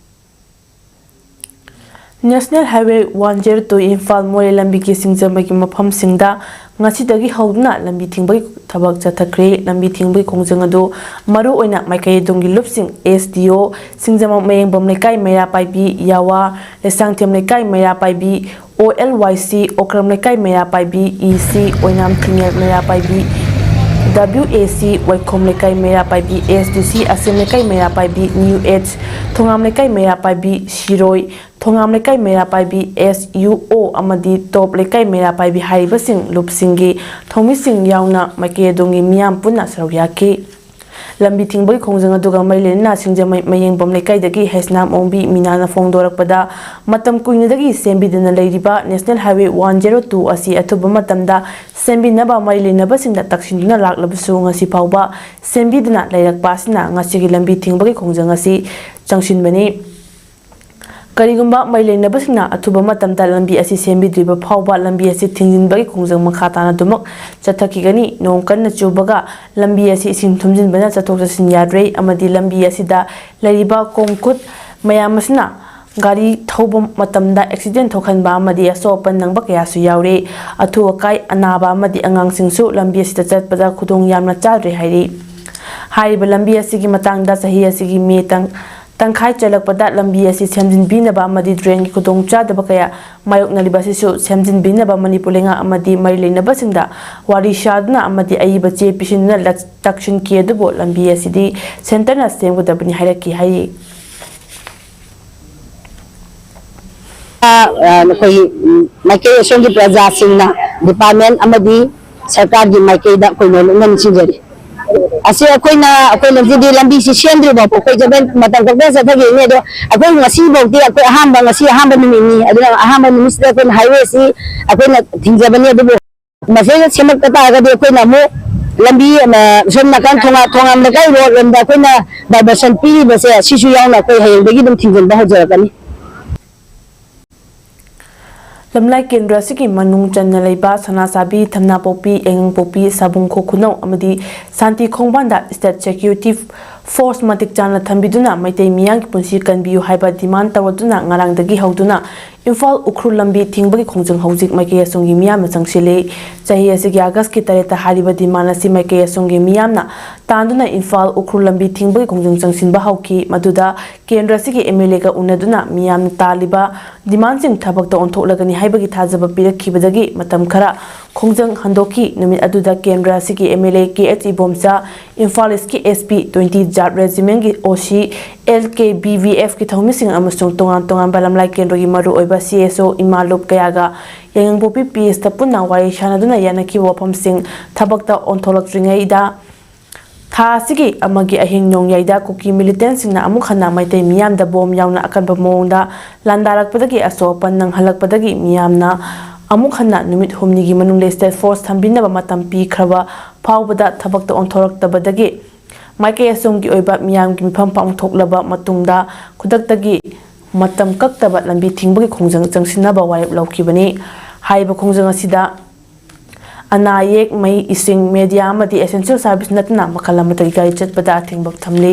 national highway one zero two Imphal ꯃꯣꯔꯦ ꯂꯝꯕꯤꯒꯤ ꯁꯤꯡꯖꯃꯩꯒꯤ ꯃꯐꯝꯁꯤꯡꯗ ꯉꯁꯤꯗꯒꯤ ꯍꯧꯗꯨꯅ ꯂꯝꯕꯤ ꯊꯤꯡꯕꯒꯤ ꯊꯕꯛ ꯆꯠꯊꯈ꯭ꯔꯦ꯫ ꯂꯝꯕꯤ ꯊꯤꯡꯕꯒꯤ ꯈꯣꯡꯖꯪ ꯑꯗꯨ ꯃꯔꯨꯑꯣꯏꯅ ꯃꯥꯏꯀꯩ ꯑꯗꯣꯝꯒꯤ ꯂꯨꯞꯁꯤꯡ ꯑꯦꯁ ꯗꯤ ꯑꯣ, ꯁꯤꯡꯖꯃꯩ ꯃꯌꯦꯡꯕꯝ ꯂꯩꯀꯥꯏ ꯃꯩꯔꯥ ꯄꯥꯏꯕꯤ, ꯌꯥꯋꯥ, ꯂꯩꯁꯥꯡꯊꯦꯝ ꯂꯩꯀꯥꯏ ꯃꯩꯔꯥ ꯄꯥꯏꯕꯤ, ꯑꯣ ꯑꯦꯜ ꯋꯥꯏ ꯁꯤ, ꯑꯣꯀ꯭ꯔꯝ ꯂꯩꯀꯥꯏ ꯃꯩꯔꯥ ꯄꯥꯏꯕꯤ, ꯏ ꯁꯤ, ꯑꯣꯏꯅꯥꯝ ꯊꯤꯡꯉꯦꯜ ꯃꯩꯔꯥ ꯄꯥꯏꯕꯤ, ꯗꯕ꯭ꯂꯤꯎ ꯑꯦ ꯁꯤ, ꯋꯥꯏꯈꯣꯝ ꯂꯩꯀꯥꯏ ꯃꯩꯔꯥ ꯄꯥꯏꯕꯤ, ꯑꯦꯁ ꯗꯤ ꯁꯤ, ꯑꯁꯦꯝ ꯂꯩꯀꯥꯏ ꯃꯩꯔꯥ ꯄꯥꯏꯕꯤ, ꯅ꯭ꯌꯨ ꯑꯦꯖ, ꯊꯣꯉꯥꯝ ꯂꯩꯀꯥꯏ ꯃꯩꯔꯥ ꯄꯥꯏꯕꯤ, ꯁꯤꯔꯣꯏ, ꯊꯣꯉꯥꯝ ꯂꯩꯀꯥꯏ ꯃꯩꯔꯥ ꯄꯥꯏꯕꯤ, ꯑꯦꯁ ꯌꯨ ꯑꯣ ꯑꯃꯗꯤ ꯇꯣꯞ ꯂꯩꯀꯥꯏ ꯃꯩꯔꯥ ꯄꯥꯏꯕꯤ ꯍꯥꯏꯔꯤꯕꯁꯤꯡ ꯂꯨꯞꯁꯤꯡꯒꯤ ꯊꯧꯃꯤꯁꯤꯡ ꯌꯥꯎꯅ ꯃꯥꯏꯀꯩ ꯑꯗꯣꯝꯒꯤ ꯃꯤꯌꯥꯝ ꯄꯨꯟꯅ ꯁꯔꯨꯛ ꯌꯥꯈꯤ꯫ ꯂꯝꯕꯤ ꯊꯤꯡꯕꯒꯤ ꯈꯣꯡꯖꯪ ꯑꯗꯨꯒ ꯃꯔꯤ ꯂꯩꯅꯅ ꯁꯤꯡꯖꯃꯩ ꯃꯌꯦꯡꯕꯝ ꯂꯩꯀꯥꯏꯗꯒꯤ ꯍꯩꯁꯅꯥꯝ ꯑꯣꯡꯕꯤ ꯃꯤꯅꯥꯅ ꯐꯣꯡꯗꯣꯔꯛꯄꯗ, ꯃꯇꯝ ꯀꯨꯏꯅꯗꯒꯤ ꯁꯦꯝꯕꯤꯗꯅ ꯂꯩꯔꯤꯕ National Highway one zero two ꯑꯁꯤ ꯑꯊꯨꯕ ꯃꯇꯝꯗ ꯁꯦꯝꯕꯤꯅꯕ ꯃꯔꯤ ꯂꯩꯅꯕꯁꯤꯡꯗ ꯇꯛꯁꯤꯟꯗꯨꯅ ꯂꯥꯛꯂꯕꯁꯨ, ꯉꯁꯤ ꯐꯥꯎꯕ ꯁꯦꯝꯕꯤꯗꯅ ꯂꯩꯔꯛꯄ ꯑꯁꯤꯅ ꯉꯁꯤꯒꯤ ꯂꯝꯕꯤ ꯊꯤꯡꯕꯒꯤ ꯈꯣꯡꯖꯪ ꯑꯁꯤ ꯆꯪꯁꯤꯟꯕꯅꯤ꯫ ꯀꯔꯤꯒꯨꯝꯕ ꯃꯔꯤ ꯂꯩꯅꯕꯁꯤꯡꯅ ꯑꯊꯨꯕ ꯃꯇꯝꯗ ꯂꯝꯕꯤ ꯑꯁꯤ ꯁꯦꯝꯕꯤꯗ꯭ꯔꯤꯕ ꯐꯥꯎꯕ, ꯂꯝꯕꯤ ꯑꯁꯤ ꯊꯤꯡꯖꯤꯟꯕꯒꯤ ꯈꯣꯡꯖꯪ ꯃꯈꯥ ꯇꯥꯅ ꯑꯗꯨꯃꯛ ꯆꯠꯊꯈꯤꯒꯅꯤ꯫ ꯅꯣꯡ ꯀꯟꯅ ꯆꯨꯕꯒ ꯂꯝꯕꯤ ꯑꯁꯤ ꯏꯁꯤꯡ ꯊꯨꯝꯖꯤꯟꯕꯅ ꯆꯠꯊꯣꯛ ꯆꯠꯁꯤꯟ ꯌꯥꯗ꯭ꯔꯦ, ꯑꯃꯗꯤ ꯂꯝꯕꯤ ꯑꯁꯤꯗ ꯂꯩꯔꯤꯕ ꯈꯣꯡꯈꯨꯠ ꯃꯌꯥꯝ ꯑꯁꯤꯅ ꯒꯥꯔꯤ ꯊꯧꯕ ꯃꯇꯝꯗ ꯑꯦꯛꯁꯤꯗꯦꯟ ꯊꯣꯛꯍꯟꯕ ꯑꯃꯗꯤ ꯑꯁꯣꯛ ꯑꯄꯟ ꯅꯪꯕ ꯀꯌꯥꯁꯨ ꯌꯥꯎꯔꯦ꯫ ꯑꯊꯨ ꯑꯀꯥꯏ, ꯑꯅꯥꯕ ꯑꯃꯗꯤ ꯑꯉꯥꯡꯁꯤꯡꯁꯨ ꯂꯝꯕꯤ ꯑꯁꯤꯗ ꯆꯠꯄꯗ ꯈꯨꯗꯣꯡ ꯌꯥꯝꯅ ꯆꯥꯗ꯭ꯔꯦ ꯍꯥꯏꯔꯤ꯫ ꯍꯥꯏꯔꯤꯕ ꯂꯝꯕꯤ ꯑꯁꯤꯒꯤ ꯃꯇꯥꯡꯗ ꯆꯍꯤ ꯑꯁꯤꯒꯤ ꯃꯦ ꯇꯥꯡ ꯇꯪꯈꯥꯏ ꯆꯜꯂꯛꯄꯗ ꯂꯝꯕꯤ ꯑꯁꯤ ꯁꯦꯝꯖꯤꯟꯕꯤꯅꯕ ꯑꯃꯗꯤ ꯗ꯭ꯔꯦꯟꯒꯤ ꯈꯨꯗꯣꯡꯆꯥꯗꯕ ꯀꯌꯥ ꯃꯥꯌꯣꯛꯅꯔꯤꯕ ꯑꯁꯤꯁꯨ ꯁꯦꯝꯖꯤꯟꯕꯤꯅꯕ ꯃꯅꯤꯄꯨꯔ ꯂꯩꯉꯥꯛ ꯑꯃꯗꯤ ꯃꯔꯤ ꯂꯩꯅꯕꯁꯤꯡꯗ ꯋꯥꯔꯤ ꯁꯥꯗꯨꯅ ꯑꯃꯗꯤ ꯑꯏꯕ ꯆꯦ ꯄꯤꯁꯤꯟꯗꯨꯅ ꯂꯛ-, ꯇꯛꯁꯤꯟꯈꯤ, ꯑꯗꯨꯕꯨ ꯂꯝꯕꯤ ꯑꯁꯤꯗꯤ ꯁꯦꯟꯇꯔꯅ ꯁꯦꯝꯒꯗꯕꯅꯤ ꯍꯥꯏꯔꯛꯈꯤ ꯍꯥꯏꯔꯤ꯫ ꯑ, ꯑ, ꯑꯩꯈꯣꯏꯒꯤ, ꯎꯝ, ꯃꯥꯏꯀꯩ ꯑꯁꯣꯝꯒꯤ ꯄ꯭ꯔꯖꯥꯁꯤꯡꯅ ꯗꯤꯄꯥꯔꯠꯃꯦꯟ ꯑꯃꯗꯤ ꯁꯔꯀꯥꯔꯒꯤ ꯃꯥꯏꯀꯩꯗ ꯑꯩꯈꯣꯏꯅ ꯂꯣꯏꯅ ꯅꯤꯡꯁꯤꯡꯖꯔꯤ꯫ ꯑꯁꯤ ꯑꯩꯈꯣꯏꯅ, ꯑꯩꯈꯣꯏꯅ ꯍꯧꯖꯤꯛꯇꯤ ꯂꯝꯕꯤꯁꯤ ꯁꯦꯝꯗ꯭ꯔꯤꯕ ꯐꯥꯎꯕ ꯑꯩꯈꯣꯏ ꯖꯒꯠ ꯃꯇꯝ ꯈꯛꯇ ꯆꯠꯊꯈꯤꯕꯅꯤ꯫ ꯑꯗꯣ ꯑꯩꯈꯣꯏ ꯉꯁꯤꯐꯥꯎꯗꯤ ꯑꯩꯈꯣꯏ ꯑꯍꯥꯟꯕ, ꯉꯁꯤ ꯑꯍꯥꯟꯕ ꯅꯨꯃꯤꯠꯅꯤ꯫ ꯑꯗꯨꯅ ꯑꯍꯥꯟꯕ ꯅꯨꯃꯤꯠꯁꯤꯗ ꯑꯩꯈꯣꯏꯅ ꯍꯥꯏꯋꯦꯁꯤ ꯑꯩꯈꯣꯏꯅ ꯊꯤꯡꯖꯕꯅꯤ꯫ ꯑꯗꯨꯕꯨ ꯃꯁꯤꯗ ꯁꯦꯝꯃꯛꯇ ꯇꯥꯔꯒꯗꯤ ꯑꯩꯈꯣꯏꯅ ꯑꯃꯨꯛ ꯂꯝꯕꯤ, ꯑꯃ, ꯁꯣꯝ ꯅꯥꯀꯟ ꯊꯣꯉꯥꯝ, ꯊꯣꯉꯥꯝ ꯂꯩꯀꯥꯏ ꯔꯣꯗ ꯂꯣꯝꯗ ꯑꯩꯈꯣꯏꯅ ꯗꯥꯏꯚꯔꯁꯟ ꯄꯤꯔꯤꯕꯁꯦ, ꯁꯤꯁꯨ ꯌꯥꯎꯅ ꯑꯩꯈꯣꯏ ꯍꯌꯦꯡꯗꯒꯤ ꯑꯗꯨꯝ ꯊꯤꯡꯖꯤꯟꯕ ꯍꯧꯖꯔꯛꯀꯅꯤ꯫ ꯂꯝꯂꯥꯏ ꯀꯦꯟꯗ꯭ꯔ ꯑꯁꯤꯒꯤ ꯃꯅꯨꯡ ꯆꯟꯅ ꯂꯩꯕ ꯁꯅꯥꯆꯥꯕꯤ, ꯊꯝꯅꯥꯄꯣꯛꯄꯤ, ꯌꯥꯏꯉꯪꯄꯣꯛꯄꯤ, ꯁꯥꯕꯨꯡꯈꯣꯛ ꯈꯨꯅꯧ ꯑꯃꯗꯤ ꯁꯥꯟꯇꯤ ꯈꯣꯡꯕꯥꯟꯗ State Security Force ꯃꯇꯤꯛ ꯆꯥꯅ ꯊꯝꯕꯤꯗꯨꯅ ꯃꯩꯇꯩ ꯃꯤꯌꯥꯝꯒꯤ ꯄꯨꯟꯁꯤ ꯀꯟꯕꯤꯌꯨ ꯍꯥꯏꯕ demand ꯇꯧꯔꯗꯨꯅ ꯉꯔꯥꯡꯗꯒꯤ ꯍꯧꯗꯨꯅ ꯏꯝꯐꯥꯜ ꯎꯈ꯭ꯔꯨꯜ ꯂꯝꯕꯤ ꯊꯤꯡꯕꯒꯤ ꯈꯣꯡꯖꯪ ꯍꯧꯖꯤꯛ ꯃꯥꯏꯀꯩ ꯑꯁꯣꯝꯒꯤ ꯃꯤꯌꯥꯝꯅ ꯆꯪꯁꯤꯜꯂꯤ꯫ ꯆꯍꯤ ꯑꯁꯤꯒꯤ ꯑꯥꯒꯁꯀꯤ ꯇꯔꯦꯠꯇ ꯍꯥꯏꯔꯤꯕ demand ꯑꯁꯤ ꯃꯥꯏꯀꯩ ꯑꯁꯣꯝꯒꯤ ꯃꯤꯌꯥꯝꯅ ꯇꯥꯟꯗꯨꯅ ꯏꯝꯐꯥꯜ ꯎꯈ꯭ꯔꯨꯜ ꯂꯝꯕꯤ ꯊꯤꯡꯕꯒꯤ ꯈꯣꯡꯖꯪ ꯆꯪꯁꯤꯟꯕ ꯍꯧꯈꯤ꯫ ꯃꯗꯨꯗ ꯀꯦꯟꯗ꯭ꯔ ꯑꯁꯤꯒꯤ MLAꯒ ꯎꯅꯗꯨꯅ ꯃꯤꯌꯥꯝꯅ ꯇꯥꯜꯂꯤꯕ demandꯁꯤꯡ ꯊꯕꯛꯇ ꯑꯣꯟꯊꯣꯛꯂꯒꯅꯤ ꯍꯥꯏꯕꯒꯤ ꯊꯥꯖꯕ ꯄꯤꯔꯛꯈꯤꯕꯗꯒꯤ ꯃꯇꯝ ꯈꯔ ꯈꯣꯡꯖꯪ ꯍꯟꯗꯣꯛꯈꯤ꯫ ꯅꯨꯃꯤꯠ ꯑꯗꯨꯗ ꯀꯦꯟꯗ꯭ꯔ ꯑꯁꯤꯒꯤ MLA ꯀꯦ ꯑꯩꯆ ꯏꯕꯣꯝꯆꯥ, ꯏꯝꯐꯥꯜ ꯏꯁꯀꯤ SP, twenty Jat Regiment ꯒꯤ OC, LKBVF ꯀꯤ ꯊꯧꯃꯤꯁꯤꯡ ꯑꯃꯁꯨꯡ ꯇꯣꯉꯥꯟ ꯇꯣꯉꯥꯟꯕ ꯂꯝꯂꯥꯏ ꯀꯦꯟꯗ꯭ꯔꯒꯤ ꯃꯔꯨꯑꯣꯏꯕ CSO, ꯏꯃꯥ ꯂꯨꯞ ꯀꯌꯥꯒ ꯌꯥꯏꯉꯪꯄꯣꯛꯄꯤ PS ꯇ ꯄꯨꯟꯅ ꯋꯥꯔꯤ ꯁꯥꯅꯗꯨꯅ ꯌꯥꯅꯈꯤꯕ ꯋꯥꯐꯝꯁꯤꯡ ꯊꯕꯛꯇ ꯑꯣꯟꯊꯣꯛꯂꯛꯇ꯭ꯔꯤꯉꯩꯗ ꯊꯥ ꯑꯁꯤꯒꯤ ꯑꯃꯒꯤ ꯑꯍꯤꯡ ꯅꯣꯡꯌꯥꯏꯗ ꯀꯨꯀꯤ ꯃꯤꯂꯤꯇꯦꯟꯁꯤꯡꯅ ꯑꯃꯨꯛ ꯍꯟꯅ ꯃꯩꯇꯩ ꯃꯤꯌꯥꯝꯗ ꯕꯣꯝ ꯌꯥꯎꯅ ꯑꯀꯟꯕ ꯃꯑꯣꯡꯗ ꯂꯥꯟꯗꯥꯔꯛꯄꯗꯒꯤ ꯑꯁꯣꯛ ꯑꯄꯟ ꯅꯪꯍꯜꯂꯛꯄꯗꯒꯤ ꯃꯤꯌꯥꯝꯅ ꯑꯃꯨꯛ ꯍꯟꯅ ꯅꯨꯃꯤꯠ ꯍꯨꯝꯅꯤꯒꯤ ꯃꯅꯨꯡꯗ ꯁ꯭ꯇꯦꯠ ꯐꯣꯔꯁ ꯊꯝꯕꯤꯅꯕ ꯃꯇꯝ ꯄꯤꯈ꯭ꯔꯕ ꯐꯥꯎꯕꯗ ꯊꯕꯛꯇ ꯑꯣꯟꯊꯣꯔꯛꯇꯕꯗꯒꯤ ꯃꯥꯏꯀꯩ ꯑꯁꯣꯝꯒꯤ ꯑꯣꯏꯕ ꯃꯤꯌꯥꯝꯒꯤ ꯃꯤꯐꯝ ꯄꯥꯡꯊꯣꯛꯂꯕ ꯃꯇꯨꯡꯗ ꯈꯨꯗꯛꯇꯒꯤ ꯃꯇꯝ ꯀꯛꯇꯕ ꯂꯝꯕꯤ ꯊꯤꯡꯕꯒꯤ ꯈꯣꯡꯖꯪ ꯆꯪꯁꯤꯟꯅꯕ ꯋꯥꯔꯦꯞ ꯂꯧꯈꯤꯕꯅꯤ꯫ ꯍꯥꯏꯔꯤꯕ ꯈꯣꯡꯖꯪ ꯑꯁꯤꯗ ꯑꯅꯥ ꯑꯌꯦꯛ, ꯃꯩ, ꯏꯁꯤꯡ, ꯃꯦꯗꯤꯌꯥ ꯑꯃꯗꯤ ꯑꯦꯁꯦꯟꯁꯤꯌꯦꯜ ꯁꯥꯔꯚꯤꯁ ꯅꯠꯇꯅ ꯃꯈꯜ ꯑꯃꯠꯇꯒꯤ ꯒꯥꯔꯤ ꯆꯠꯄꯗ ꯑꯊꯤꯡꯕ ꯊꯝꯂꯤ꯫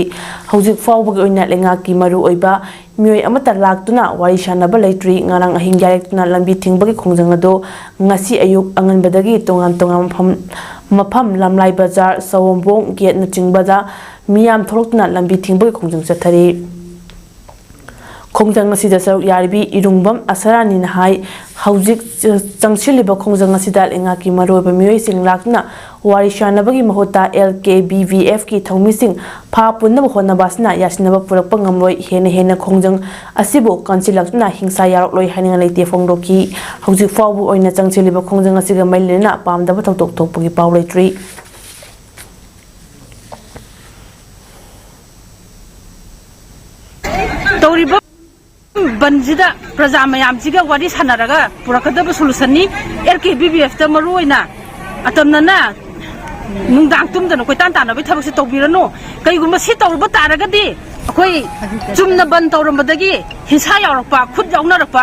ꯍꯧꯖꯤꯛ ꯐꯥꯎꯕꯒꯤ ꯑꯣꯏꯅ ꯂꯩꯉꯥꯛꯀꯤ ꯃꯔꯨꯑꯣꯏꯕ ꯃꯤꯑꯣꯏ ꯑꯃꯠꯇ ꯂꯥꯛꯇꯨꯅ ꯋꯥꯔꯤ ꯁꯥꯅꯕ ꯂꯩꯇ꯭ꯔꯤ꯫ ꯉꯔꯥꯡ ꯑꯍꯤꯡ ꯌꯥꯔꯦꯛꯇꯨꯅ ꯂꯝꯕꯤ ꯊꯤꯡꯕꯒꯤ ꯈꯣꯡꯖꯪ ꯑꯗꯨ ꯉꯁꯤ ꯑꯌꯨꯛ ꯑꯉꯟꯕꯗꯒꯤ ꯇꯣꯉꯥꯟ ꯇꯣꯉꯥꯟꯕ ꯃꯐꯝ, ꯃꯐꯝ ꯂꯝꯂꯥꯏ ꯕꯖꯥꯔ, ꯁꯑꯣꯝꯕꯣꯡ ꯒꯦꯠꯅꯆꯤꯡꯕꯗ ꯃꯤꯌꯥꯝ ꯊꯣꯛꯂꯛꯇꯨꯅ ꯂꯝꯕꯤ ꯊꯤꯡꯕꯒꯤ ꯈꯣꯡꯖꯪ ꯆꯠꯊꯔꯤ꯫ ꯈꯣꯡꯖꯪ ꯑꯁꯤꯗ ꯁꯔꯨꯛ ꯌꯥꯔꯤꯕꯤ ꯏꯔꯨꯡꯕꯝ ꯑꯁꯔꯥꯅꯤꯅ ꯍꯥꯏ, ꯍꯧꯖꯤꯛ ꯆ-, ꯆꯪꯁꯤꯜꯂꯤꯕ ꯈꯣꯡꯖꯪ ꯑꯁꯤꯗ ꯂꯩꯉꯥꯛꯀꯤ ꯃꯔꯨꯑꯣꯏꯕ ꯃꯤꯑꯣꯏꯁꯤꯡ ꯂꯥꯛꯇꯨꯅ ꯋꯥꯔꯤ ꯁꯥꯅꯕꯒꯤ ꯃꯍꯨꯠꯇ ꯑꯦꯜ ꯀꯦ ꯕꯤ ꯚꯤ ꯑꯦꯐꯀꯤ ꯊꯧꯃꯤꯁꯤꯡ ꯐꯥ ꯄꯨꯅꯕ ꯍꯣꯠꯅꯕ ꯑꯁꯤꯅ ꯌꯥꯁꯤꯟꯅꯕ ꯄꯨꯔꯛꯄ ꯉꯝꯂꯣꯏ꯫ ꯍꯦꯟꯅ ꯍꯦꯟꯅ ꯈꯣꯡꯖꯪ ꯑꯁꯤꯕꯨ ꯀꯟꯁꯤꯜꯂꯛꯇꯨꯅ ꯍꯤꯡꯁꯥ ꯌꯥꯎꯔꯛꯂꯣꯏ ꯍꯥꯏꯅꯤꯡꯉꯥꯏ ꯂꯩꯇꯦ ꯐꯣꯡꯗꯣꯛꯈꯤ꯫ ꯍꯧꯖꯤꯛ ꯐꯥꯎꯕ ꯑꯣꯏꯅ ꯆꯪꯁꯤꯜꯂꯤꯕ ꯈꯣꯡꯖꯪ ꯑꯁꯤꯒ ꯃꯔꯤ ꯂꯩꯅꯅ ꯄꯥꯝꯗꯕ ꯊꯧꯗꯣꯛ ꯊꯣꯛꯄꯒꯤ ꯄꯥꯎ ꯂꯩꯇ꯭ꯔꯤ꯫ ꯇꯧꯔꯤꯕ ꯕꯟꯁꯤꯗ ꯄ꯭ꯔꯖꯥ ꯃꯌꯥꯝꯁꯤꯒ ꯋꯥꯔꯤ ꯁꯥꯟꯅꯔꯒ ꯄꯨꯔꯛꯀꯗꯕ ꯁꯣꯂꯨꯁꯟꯅꯤ꯫ ꯑꯦꯜ ꯀꯦ ꯕꯤ ꯕꯤ ꯑꯦꯐꯇ ꯃꯔꯨ ꯑꯣꯏꯅ ꯑꯇꯝꯅꯅ ꯅꯨꯡꯗꯥꯡ ꯇꯨꯝꯗꯅ ꯀꯣꯏꯇꯥꯟ ꯇꯥꯟꯅꯕꯒꯤ ꯊꯕꯛꯁꯦ ꯇꯧꯕꯤꯔꯅꯨ꯫ ꯀꯩꯒꯨꯝꯕ ꯁꯤ ꯇꯧꯔꯨꯕ ꯇꯥꯔꯒꯗꯤ ꯑꯩꯈꯣꯏ ꯆꯨꯝꯅ ꯕꯟ ꯇꯧꯔꯝꯕꯗꯒꯤ ꯍꯤꯡꯁꯥ ꯌꯥꯎꯔꯛꯄ, ꯈꯨꯠ ꯌꯥꯎꯅꯔꯛꯄ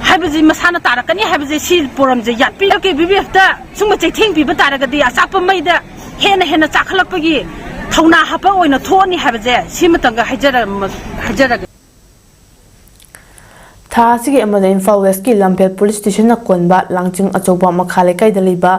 ꯍꯥꯏꯕꯁꯤ ꯃꯁꯥꯅ ꯇꯥꯔꯛꯀꯅꯤ ꯍꯥꯏꯕꯁꯦ, ꯁꯤ ꯄꯣꯔꯝꯁꯦ ꯌꯥꯠꯄꯤ꯫ ꯑꯦꯜ ꯀꯦ ꯕꯤ ꯕꯤ ꯑꯦꯐꯇ ꯁꯨꯝꯕ ꯆꯩꯊꯦꯡ ꯄꯤꯕ ꯇꯥꯔꯒꯗꯤ ꯑꯆꯥꯛꯄ ꯃꯩꯗ ꯍꯦꯟꯅ ꯍꯦꯟꯅ ꯆꯥꯛꯈꯠꯂꯛꯄꯒꯤ ꯊꯧꯅꯥ ꯍꯥꯞꯄ ꯑꯣꯏꯅ ꯊꯣꯛꯑꯅꯤ ꯍꯥꯏꯕꯁꯦ ꯁꯤꯃꯇꯪꯒ ꯍꯥꯏꯖꯔꯝ-, ꯍꯥꯏꯖꯔꯒꯦ꯫ ꯊꯥ ꯑꯁꯤꯒꯤ ꯑꯃꯗ ꯏꯝꯐꯥꯜ ꯋꯦꯁꯀꯤ ꯂꯝꯐꯦꯜ ꯄꯨꯂꯤꯁ ꯁ꯭ꯇꯦꯁꯟꯅ ꯀꯣꯟꯕ ꯂꯥꯡꯆꯤꯡ ꯑꯆꯧꯕ ꯃꯈꯥ ꯂꯩꯀꯥꯏꯗ ꯂꯩꯕ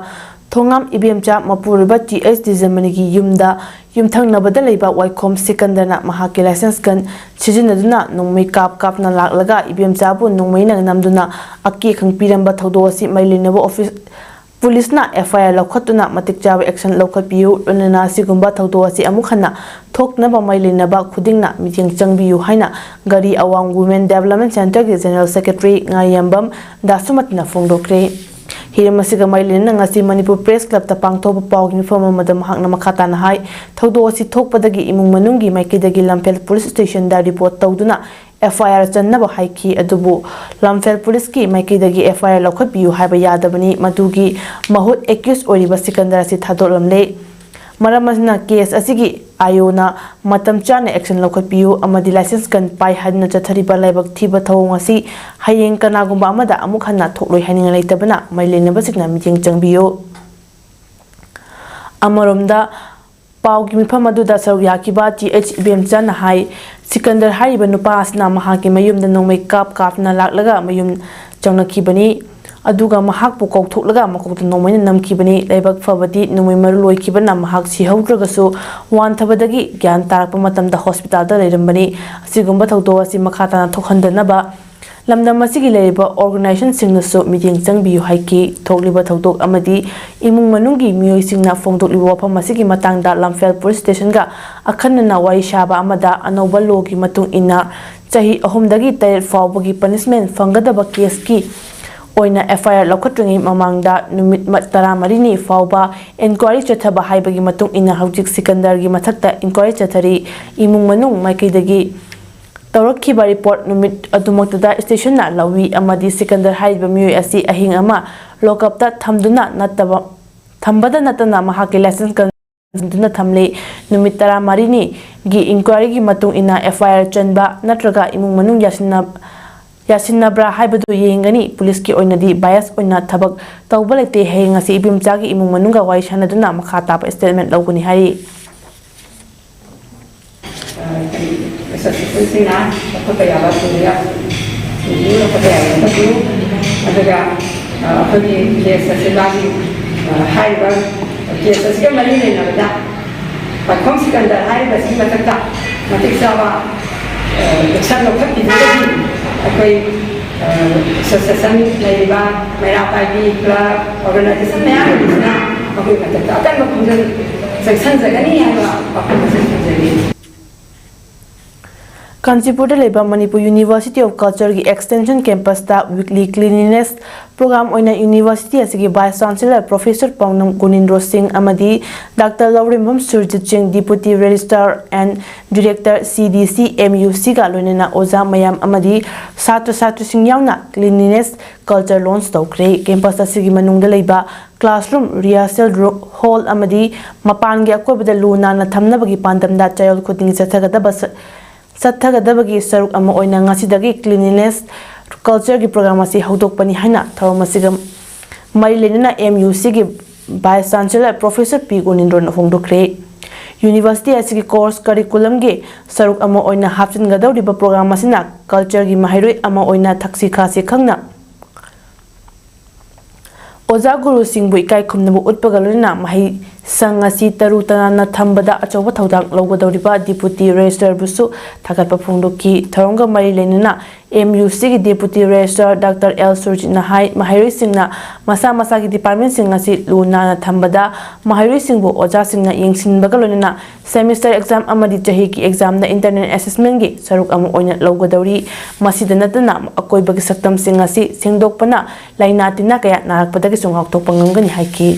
ꯊꯣꯉꯥꯝ ꯏꯕꯦꯝꯆꯥ ꯃꯄꯨꯔꯣꯏꯕ ꯇꯤ ꯑꯩꯆ ꯗꯤꯖꯃꯅꯤꯒꯤ ꯌꯨꯝꯗ ꯌꯨꯝꯊꯪꯅꯕꯗ ꯂꯩꯕ ꯋꯥꯏꯈꯣꯝ ꯁꯤꯀꯟꯗꯔꯅ ꯃꯍꯥꯛꯀꯤ ꯂꯥꯏꯁꯦꯟꯁ ꯒꯟ ꯁꯤꯖꯤꯟꯅꯗꯨꯅ ꯅꯣꯡꯃꯩ ꯀꯥꯞ ꯀꯥꯞꯅ ꯂꯥꯛꯂꯒ ꯏꯕꯦꯝꯆꯥꯕꯨ ꯅꯣꯡꯃꯩꯅ ꯅꯝꯗꯨꯅ ꯑꯀꯤ ꯑꯈꯪ ꯄꯤꯔꯝꯕ ꯊꯧꯗꯣꯛ ꯑꯁꯤ ꯃꯔꯤ ꯂꯩꯅꯕ ꯑꯣꯐꯤꯁ ꯄꯨꯂꯤꯁꯅ ꯑꯦꯐ ꯑꯥꯏ ꯑꯥꯔ ꯂꯧꯈꯠꯇꯨꯅ ꯃꯇꯤꯛ ꯆꯥꯕ ꯑꯦꯛꯁꯟ ꯂꯧꯈꯠꯄꯤꯌꯨ, ꯂꯣꯏꯅꯅ ꯑꯁꯤꯒꯨꯝꯕ ꯊꯧꯗꯣꯛ ꯑꯁꯤ ꯑꯃꯨꯛ ꯍꯟꯅ ꯊꯣꯛꯇꯅꯕ ꯃꯔꯤ ꯂꯩꯅꯕ ꯈꯨꯗꯤꯡꯅ ꯃꯤꯠꯌꯦꯡ ꯆꯪꯕꯤꯌꯨ ꯍꯥꯏꯅ ꯒꯥꯔꯤ ꯑꯋꯥꯡ ꯋꯨꯃꯦꯟ ꯗꯦꯕꯂꯞꯃꯦꯟ ꯁꯦꯟꯇꯔꯒꯤ ꯖꯦꯅꯔꯦꯜ ꯁꯦꯀ꯭ꯔꯦꯇꯔꯤ ꯉꯥꯌꯦꯝꯕꯝ ꯗꯥꯁꯨꯃꯇꯤꯅ ꯐꯣꯡꯗꯣꯛꯈ꯭ꯔꯦ꯫ ꯍꯤꯔꯝ ꯑꯁꯤꯒ ꯃꯔꯤ ꯂꯩꯅꯅ ꯉꯁꯤ ꯃꯅꯤꯄꯨꯔ ꯄ꯭ꯔꯦꯁ ꯀ꯭ꯂꯕꯇ ꯄꯥꯡꯊꯣꯛꯄ ꯄꯥꯎꯒꯤ ꯃꯤꯐꯝ ꯑꯃꯗ ꯃꯍꯥꯛꯅ ꯃꯈꯥ ꯇꯥꯅ ꯍꯥꯏ, ꯊꯧꯗꯣꯛ ꯑꯁꯤ ꯊꯣꯛꯄꯗꯒꯤ ꯏꯃꯨꯡ ꯃꯅꯨꯡꯒꯤ ꯃꯥꯏꯀꯩꯗꯒꯤ ꯂꯝꯐꯦꯜ ꯄꯨꯂꯤꯁ ꯁ꯭ꯇꯦꯁꯟꯗ ꯔꯤꯄꯣꯔꯠ ꯇꯧꯗꯨꯅ ꯑꯦꯐ ꯑꯥꯏ ꯑꯥꯔ ꯆꯟꯅꯕ ꯍꯥꯏꯈꯤ꯫ ꯑꯗꯨꯕꯨ ꯂꯝꯐꯦꯜ ꯄꯨꯂꯤꯁꯀꯤ ꯃꯥꯏꯀꯩꯗꯒꯤ ꯑꯦꯐ ꯑꯥꯏ ꯑꯥꯔ ꯂꯧꯈꯠꯄꯤꯌꯨ ꯍꯥꯏꯕ ꯌꯥꯗꯕꯅꯤ꯫ ꯃꯗꯨꯒꯤ ꯃꯍꯨꯠ ꯑꯦꯀ꯭ꯌꯨꯁ ꯑꯣꯏꯔꯤꯕ ꯁꯤꯀꯟꯗꯔ ꯑꯁꯤ ꯊꯥꯗꯣꯛꯂꯝꯂꯦ꯫ ꯃꯔꯝ ꯑꯁꯤꯅ ꯀꯦꯁ ꯑꯁꯤꯒꯤ ꯑꯥꯏ ꯑꯣꯅ ꯃꯇꯝ ꯆꯥꯅ ꯑꯦꯛꯁꯟ ꯂꯧꯈꯠꯄꯤꯌꯨ ꯑꯃꯗꯤ ꯂꯥꯏꯁꯦꯟꯁ ꯒꯟ ꯄꯥꯏ ꯍꯥꯏꯗꯨꯅ ꯆꯠꯊꯔꯤꯕ ꯂꯥꯏꯕꯛ ꯊꯤꯕ ꯊꯧꯑꯣꯡ ꯑꯁꯤ ꯍꯌꯦꯡ ꯀꯅꯥꯒꯨꯝꯕ ꯑꯃꯗ ꯑꯃꯨꯛ ꯍꯟꯅ ꯊꯣꯛꯂꯣꯏ ꯍꯥꯏꯅꯤꯡꯉꯥꯏ ꯂꯩꯇꯕꯅ ꯃꯔꯤ ꯂꯩꯅꯕꯁꯤꯡꯅ ꯃꯤꯠꯌꯦꯡ ꯆꯪꯕꯤꯌꯨ꯫ ꯑꯃꯔꯣꯝꯗ, ꯄꯥꯎꯒꯤ ꯃꯤꯐꯝ ꯑꯗꯨꯗ ꯁꯔꯨꯛ ꯌꯥꯈꯤꯕ ꯇꯤ ꯑꯩꯆ ꯏꯕꯦꯝꯆꯥꯅ ꯍꯥꯏ, ꯁꯤꯀꯟꯗꯔ ꯍꯥꯏꯔꯤꯕ ꯅꯨꯄꯥ ꯑꯁꯤꯅ ꯃꯍꯥꯛꯀꯤ ꯃꯌꯨꯝꯗ ꯅꯣꯡꯃꯩ ꯀꯥꯞ ꯀꯥꯞꯇꯨꯅ ꯂꯥꯛꯂꯒ ꯃꯌꯨꯝ ꯆꯪꯂꯛꯈꯤꯕꯅꯤ꯫ ꯑꯗꯨꯒ ꯃꯍꯥꯛꯄꯨ ꯀꯧꯊꯣꯛꯂꯒ ꯃꯀꯣꯛꯇ ꯅꯣꯡꯃꯩꯅ ꯅꯝꯈꯤꯕꯅꯤ꯫ ꯂꯥꯏꯕꯛ ꯐꯕꯗꯤ ꯅꯣꯡꯃꯩ ꯃꯔꯨ ꯂꯣꯏꯈꯤꯕꯅ ꯃꯍꯥꯛ ꯁꯤꯍꯧꯗ꯭ꯔꯒꯁꯨ ꯋꯥꯟꯊꯕꯗꯒꯤ ꯒ꯭ꯌꯥꯟ ꯇꯥꯔꯛꯄ ꯃꯇꯝꯗ ꯍꯣꯁꯄꯤꯇꯥꯜꯗ ꯂꯩꯔꯝꯕꯅꯤ꯫ ꯑꯁꯤꯒꯨꯝꯕ ꯊꯧꯗꯣꯛ ꯑꯁꯤ ꯃꯈꯥ ꯇꯥꯅ ꯊꯣꯛꯍꯟꯗꯅꯕ ꯂꯝꯗꯝ ꯑꯁꯤꯒꯤ ꯂꯩꯔꯤꯕ ꯑꯣꯔꯒꯅꯥꯏꯖꯦꯁꯟꯁꯤꯡꯅꯁꯨ ꯃꯤꯠꯌꯦꯡ ꯆꯪꯕꯤꯌꯨ ꯍꯥꯏꯈꯤ꯫ ꯊꯣꯛꯂꯤꯕ ꯊꯧꯗꯣꯛ ꯑꯃꯗꯤ ꯏꯃꯨꯡ ꯃꯅꯨꯡꯒꯤ ꯃꯤꯑꯣꯏꯁꯤꯡꯅ ꯐꯣꯡꯗꯣꯛꯂꯤꯕ ꯋꯥꯐꯝ ꯑꯁꯤꯒꯤ ꯃꯇꯥꯡꯗ ꯂꯝꯐꯦꯜ ꯄꯨꯂꯤꯁ ꯁ꯭ꯇꯦꯁꯟꯒ ꯑꯈꯟꯅꯅ ꯋꯥꯔꯤ ꯁꯥꯕ ꯑꯃꯗ ꯑꯅꯧꯕ ꯂꯣꯒꯤ ꯃꯇꯨꯡ ꯏꯟꯅ ꯆꯍꯤ ꯑꯍꯨꯝꯗꯒꯤ ꯇꯔꯦꯠ ꯐꯥꯎꯕꯒꯤ ꯄꯅꯤꯁꯃꯦꯟ ꯐꯪꯒꯗꯕ ꯀꯦꯁꯀꯤ ꯑꯣꯏꯅ ꯑꯦꯐ ꯑꯥꯏ ꯑꯥꯔ ꯂꯧꯈꯠꯇ꯭ꯔꯤꯉꯩ ꯃꯃꯥꯡꯗ ꯅꯨꯃꯤꯠ ꯃ-, ꯇꯔꯥꯃꯔꯤꯅꯤ ꯐꯥꯎꯕ ꯏꯟꯀ꯭ꯋꯥꯏꯔꯤ ꯆꯠꯊꯕ ꯍꯥꯏꯕꯒꯤ ꯃꯇꯨꯡ ꯏꯟꯅ ꯍꯧꯖꯤꯛ ꯁꯤꯀꯟꯗꯔꯒꯤ ꯃꯊꯛꯇ ꯏꯟꯀ꯭ꯋꯥꯏꯔꯤ ꯆꯠꯊꯔꯤ꯫ ꯏꯃꯨꯡ ꯃꯅꯨꯡ ꯃꯥꯏꯀꯩꯗꯒꯤ ꯇꯧꯔꯛꯈꯤꯕ ꯔꯤꯄꯣꯔꯠ ꯅꯨꯃꯤꯠ ꯑꯗꯨꯃꯛꯇꯗ ꯁ꯭ꯇꯦꯁꯟꯅ ꯂꯧꯏ ꯑꯃꯗꯤ ꯁꯤꯀꯟꯗꯔ ꯍꯥꯏꯔꯤꯕ ꯃꯤꯑꯣꯏ ꯑꯁꯤ ꯑꯍꯤꯡ ꯑꯃ ꯂꯣꯀꯞꯇ ꯊꯝꯗꯨꯅ ꯅꯠꯇꯕ, ꯊꯝꯕꯗ ꯅꯠꯇꯅ ꯃꯍꯥꯛꯀꯤ ꯂꯥꯏꯁꯦꯟꯁ ꯀꯟꯗꯨꯅ ꯊꯝꯂꯤ꯫ ꯅꯨꯃꯤꯠ ꯇꯔꯥꯃꯔꯤꯅꯤꯒꯤ ꯏꯟꯀ꯭ꯋꯥꯏꯔꯤꯒꯤ ꯃꯇꯨꯡ ꯏꯟꯅ ꯑꯦꯐ ꯑꯥꯏ ꯑꯥꯔ ꯆꯟꯕ ꯅꯠꯇ꯭ꯔꯒ ꯏꯃꯨꯡ ꯃꯅꯨꯡ ꯌꯥꯁꯤꯟꯅ-, ꯌꯥꯁꯤꯟꯅꯕ꯭ꯔꯥ ꯍꯥꯏꯕꯗꯨ ꯌꯦꯡꯒꯅꯤ꯫ ꯄꯨꯂꯤꯁꯀꯤ ꯑꯣꯏꯅꯗꯤ ꯕꯥꯏꯁ ꯑꯣꯏꯅ ꯊꯕꯛ ꯇꯧꯕ ꯂꯩꯇꯦ꯫ ꯍꯌꯦꯡ ꯑꯁꯤ ꯏꯕꯦꯝꯆꯥꯒꯤ ꯏꯃꯨꯡ ꯃꯅꯨꯡꯒ ꯋꯥꯔꯤ ꯁꯥꯟꯅꯗꯨꯅ ꯃꯈꯥ ꯇꯥꯕ ꯁ꯭ꯇꯦꯠꯃꯦꯟ ꯂꯧꯒꯅꯤ ꯍꯥꯏꯔꯤ꯫ ꯑꯦꯁꯣꯁꯤꯌꯦꯁꯟꯁꯤꯡꯅ ꯂꯧꯈꯠꯄ ꯌꯥꯕ ꯁꯤꯡꯗꯨꯗ ꯁꯤꯡꯗꯨ ꯂꯧꯈꯠꯄ ꯌꯥꯕ ꯂꯧꯈꯠꯄꯤꯌꯨ꯫ ꯑꯗꯨꯒ, ꯑ, ꯑꯩꯈꯣꯏꯒꯤ ꯀꯦꯁ ꯑꯁꯤ ꯃꯥꯒꯤ, ꯑ, ꯍꯥꯏꯔꯤꯕ ꯀꯦꯁ ꯑꯁꯤꯒ ꯃꯔꯤ ꯂꯩꯅꯕꯗ ꯄꯥꯏꯈꯣꯝ ꯁꯤꯀꯟꯗꯔ ꯍꯥꯏꯔꯤꯕꯁꯤꯒꯤ ꯃꯊꯛꯇ ꯃꯇꯤꯛ ꯆꯥꯕ, ꯑ, ꯑꯦꯛꯁꯟ ꯂꯧꯈꯠꯄꯤꯗ꯭ꯔꯒꯗꯤ ꯑꯩꯈꯣꯏ, ꯑ, ꯑꯦꯁꯣꯁꯤꯌꯦꯁꯟ ꯂꯩꯔꯤꯕ ꯃꯩꯔꯥ ꯄꯥꯏꯕꯤ ꯀ꯭ꯂꯕ, ꯑꯣꯔꯒꯅꯥꯏꯖꯦꯁꯟ ꯃꯌꯥꯝ ꯂꯩꯔꯤꯁꯤꯅ ꯃꯈꯣꯏ ꯃꯊꯛꯇ ꯑꯀꯟꯕ ꯈꯣꯡꯖꯪ ꯆꯪꯁꯟꯖꯒꯅꯤ ꯍꯥꯏꯕ ꯋꯥꯐꯝ ꯑꯁꯤ ꯊꯝꯖꯒꯦ꯫ ꯀꯥꯟꯆꯤꯄꯨꯔꯗ ꯂꯩꯕ ꯃꯅꯤꯄꯨꯔ University of Culture ꯒꯤ extension campus ꯇ weekly cleanliness program ꯑꯣꯏꯅ university ꯑꯁꯤꯒꯤ Vice Chancellor Professor ꯄꯥꯎꯅꯝ ꯒꯨꯅꯤꯟꯗ꯭ꯔꯣ ꯁꯤꯡ ꯑꯃꯗꯤ Doctor ꯂꯧꯔꯦꯝꯕꯝ ꯁꯨꯔꯖꯤꯠ ꯁꯤꯡ, Deputy Registrar and Director, C D C, M U C ꯒ ꯂꯣꯏꯅꯅ ꯑꯣꯖꯥ ꯃꯌꯥꯝ ꯑꯃꯗꯤ ꯁꯥꯇ꯭ꯔ ꯁꯥꯇ꯭ꯔꯤꯁꯤꯡ ꯌꯥꯎꯅ cleanliness culture launch ꯇꯧꯈ꯭ꯔꯦ꯫ Campus ꯑꯁꯤꯒꯤ ꯃꯅꯨꯡꯗ ꯂꯩꯕ classroom, rehearsal ro-, hall ꯑꯃꯗꯤ ꯃꯄꯥꯟꯒꯤ ꯑꯀꯣꯏꯕꯗ ꯂꯨ ꯅꯥꯟꯅ ꯊꯝꯅꯕꯒꯤ ꯄꯥꯟꯗꯝꯗ ꯆꯌꯣꯜ ꯈꯨꯗꯤꯡꯒꯤ ꯆꯠꯊꯒꯗꯕ ꯁ-, ꯆꯠꯊꯒꯗꯕꯒꯤ ꯁꯔꯨꯛ ꯑꯃ ꯑꯣꯏꯅ ꯉꯁꯤꯗꯒꯤ cleanliness culture ꯒꯤ program ꯑꯁꯤ ꯍꯧꯗꯣꯛꯄꯅꯤ ꯍꯥꯏꯅ ꯊꯧꯔꯝ ꯑꯁꯤꯒ ꯃꯔꯤ ꯂꯩꯅꯅ M U C ꯒꯤ Vice Chancellor Professor P ꯒꯨꯅꯤꯟꯗ꯭ꯔꯣꯅ ꯐꯣꯡꯗꯣꯛꯈ꯭ꯔꯦ꯫ University ꯑꯁꯤꯒꯤ course curriculum ꯒꯤ ꯁꯔꯨꯛ ꯑꯃ ꯑꯣꯏꯅ ꯍꯥꯞꯆꯤꯟꯒꯗꯧꯔꯤꯕ program ꯑꯁꯤꯅ culture ꯒꯤ ꯃꯍꯩꯔꯣꯏ ꯑꯃ ꯑꯣꯏꯅ ꯊꯛꯁꯤ ꯈꯥꯁꯤ ꯈꯪꯅ ꯑꯣꯖꯥ ꯒꯨꯔꯨꯁꯤꯡꯕꯨ ꯏꯀꯥꯏ ꯈꯨꯝꯅꯕ ꯎꯠꯄꯒ ꯂꯣꯏꯅꯅ ꯃꯍꯩ ꯁꯪ ꯑꯁꯤ ꯇꯔꯨ ꯇꯅꯥꯟꯅ ꯊꯝꯕꯗ ꯑꯆꯧꯕ ꯊꯧꯗꯥꯡ ꯂꯧꯒꯗꯧꯔꯤꯕ Deputy Registrar ꯕꯨꯁꯨ ꯊꯥꯒꯠꯄ ꯐꯣꯡꯗꯣꯛꯈꯤ꯫ ꯊꯧꯔꯝꯒ ꯃꯔꯤ ꯂꯩꯅꯅ M U C ꯒꯤ Deputy Registrar Doctor L ꯁꯨꯔꯖꯤꯠꯅ ꯍꯥꯏ, ꯃꯍꯩꯔꯣꯏꯁꯤꯡꯅ ꯃꯁꯥ ꯃꯁꯥꯒꯤ department ꯁꯤꯡ ꯑꯁꯤ ꯂꯨ ꯅꯥꯟꯅ ꯊꯝꯕꯗ ꯃꯍꯩꯔꯣꯏꯁꯤꯡꯕꯨ ꯑꯣꯖꯥꯁꯤꯡꯅ ꯌꯦꯡꯁꯤꯟꯕꯒ ꯂꯣꯏꯅꯅ semester exam ꯑꯃꯗꯤ ꯆꯍꯤꯒꯤ exam ꯗ internal assessment ꯒꯤ ꯁꯔꯨꯛ ꯑꯃ ꯑꯣꯏꯅ ꯂꯧꯒꯗꯧꯔꯤ꯫ ꯃꯁꯤꯗ ꯅꯠꯇꯅ ꯑꯀꯣꯏꯕꯒꯤ ꯁꯛꯇꯝꯁꯤꯡ ꯑꯁꯤ ꯁꯦꯡꯗꯣꯛꯄꯅ ꯂꯥꯏꯅꯥ ꯇꯤꯟꯅꯥ ꯀꯌꯥ ꯅꯥꯔꯛꯄꯗꯒꯤꯁꯨ ꯉꯥꯛꯊꯣꯛꯄ ꯉꯝꯒꯅꯤ ꯍꯥꯏꯈꯤ꯫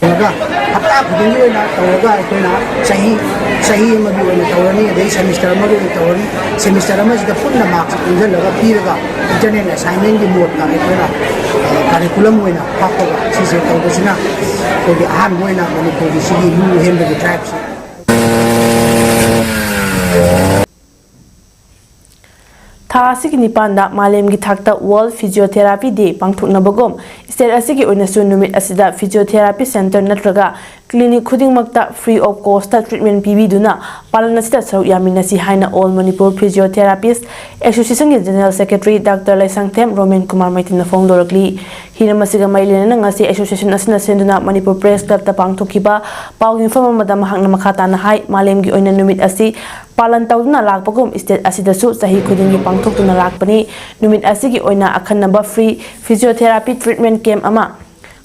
ꯇꯧꯔꯒ ꯍꯞꯇꯥ ꯈꯨꯗꯤꯡꯒꯤ ꯑꯣꯏꯅ ꯇꯧꯔꯒ ꯑꯩꯈꯣꯏꯅ ꯆꯍꯤ, ꯆꯍꯤ ꯑꯃꯒꯤ ꯑꯣꯏꯅ ꯇꯧꯔꯅꯤ, ꯑꯗꯩ semester ꯑꯃꯒꯤ ꯑꯣꯏꯅ ꯇꯧꯔꯅꯤ꯫ Semester ꯑꯃꯁꯤꯗ ꯄꯨꯟꯅ mark ꯁꯤ ꯄꯨꯟꯁꯤꯜꯂꯒ ꯄꯤꯔꯒ internal assignment ꯒꯤ ꯃꯣꯠꯇ ꯑꯩꯈꯣꯏꯅ, ꯑ, curriculum ꯑꯣꯏꯅ ꯍꯥꯞꯄꯒ ꯁꯤꯁꯦ ꯇꯧꯕꯁꯤꯅ ꯑꯩꯈꯣꯏꯒꯤ ꯑꯍꯥꯟꯕ ꯑꯣꯏꯅ ꯃꯅꯤꯄꯨꯔꯒꯤ ꯁꯤꯒꯤ ꯂꯨ ꯍꯦꯟꯕꯒꯤ tribe ꯁꯤ ꯊꯥ ꯑꯁꯤꯒꯤ ꯅꯤꯄꯥꯟꯗ ꯃꯥꯂꯦꯝꯒꯤ ꯊꯥꯛꯇ World Physiotherapy Day ꯄꯥꯡꯊꯣꯛꯅꯕꯒꯨꯝ, state ꯑꯁꯤꯒꯤ ꯑꯣꯏꯅꯁꯨ ꯅꯨꯃꯤꯠ ꯑꯁꯤꯗ physiotherapy center ꯅꯠꯇ꯭ꯔꯒ clinic ꯈꯨꯗꯤꯡꯃꯛꯇ free of cost ꯇ treatment ꯄꯤꯕꯤꯗꯨꯅ ꯄꯥꯂꯟ ꯑꯁꯤꯗ ꯁꯔꯨꯛ ꯌꯥꯃꯤꯟꯅꯁꯤ ꯍꯥꯏꯅ All Manipur Physiotherapist Association ꯒꯤ General Secretary Doctor Leishangthem Romen Kumar ꯃꯩꯇꯤꯅ ꯐꯣꯡꯗꯣꯔꯛꯂꯤ꯫ ꯍꯤꯔꯝ ꯑꯁꯤꯒ ꯃꯔꯤ ꯂꯩꯅꯅ ꯉꯁꯤ association ꯑꯁꯤꯅ ꯁꯤꯟꯗꯨꯅ Manipur Press Club ꯇ ꯄꯥꯡꯊꯣꯛꯈꯤꯕ ꯄꯥꯎ ꯌꯨꯝꯐꯝ ꯑꯃꯗ ꯃꯍꯥꯛꯅ ꯃꯈꯥ ꯇꯥꯅ ꯍꯥꯏ, ꯃꯥꯂꯦꯝꯒꯤ ꯑꯣꯏꯅ ꯅꯨꯃꯤꯠ ꯑꯁꯤ ꯄꯥꯂꯟ ꯇꯧꯗꯨꯅ ꯂꯥꯛꯄꯒꯨꯝ, state ꯑꯁꯤꯗꯁꯨ ꯆꯍꯤ ꯈꯨꯗꯤꯡꯒꯤ ꯄꯥꯡꯊꯣꯛꯇꯨꯅ ꯂꯥꯛꯄꯅꯤ꯫ ꯅꯨꯃꯤꯠ ꯑꯁꯤꯒꯤ ꯑꯣꯏꯅ ꯑꯈꯟꯅꯕ free physiotherapy treatment camp ꯑꯃ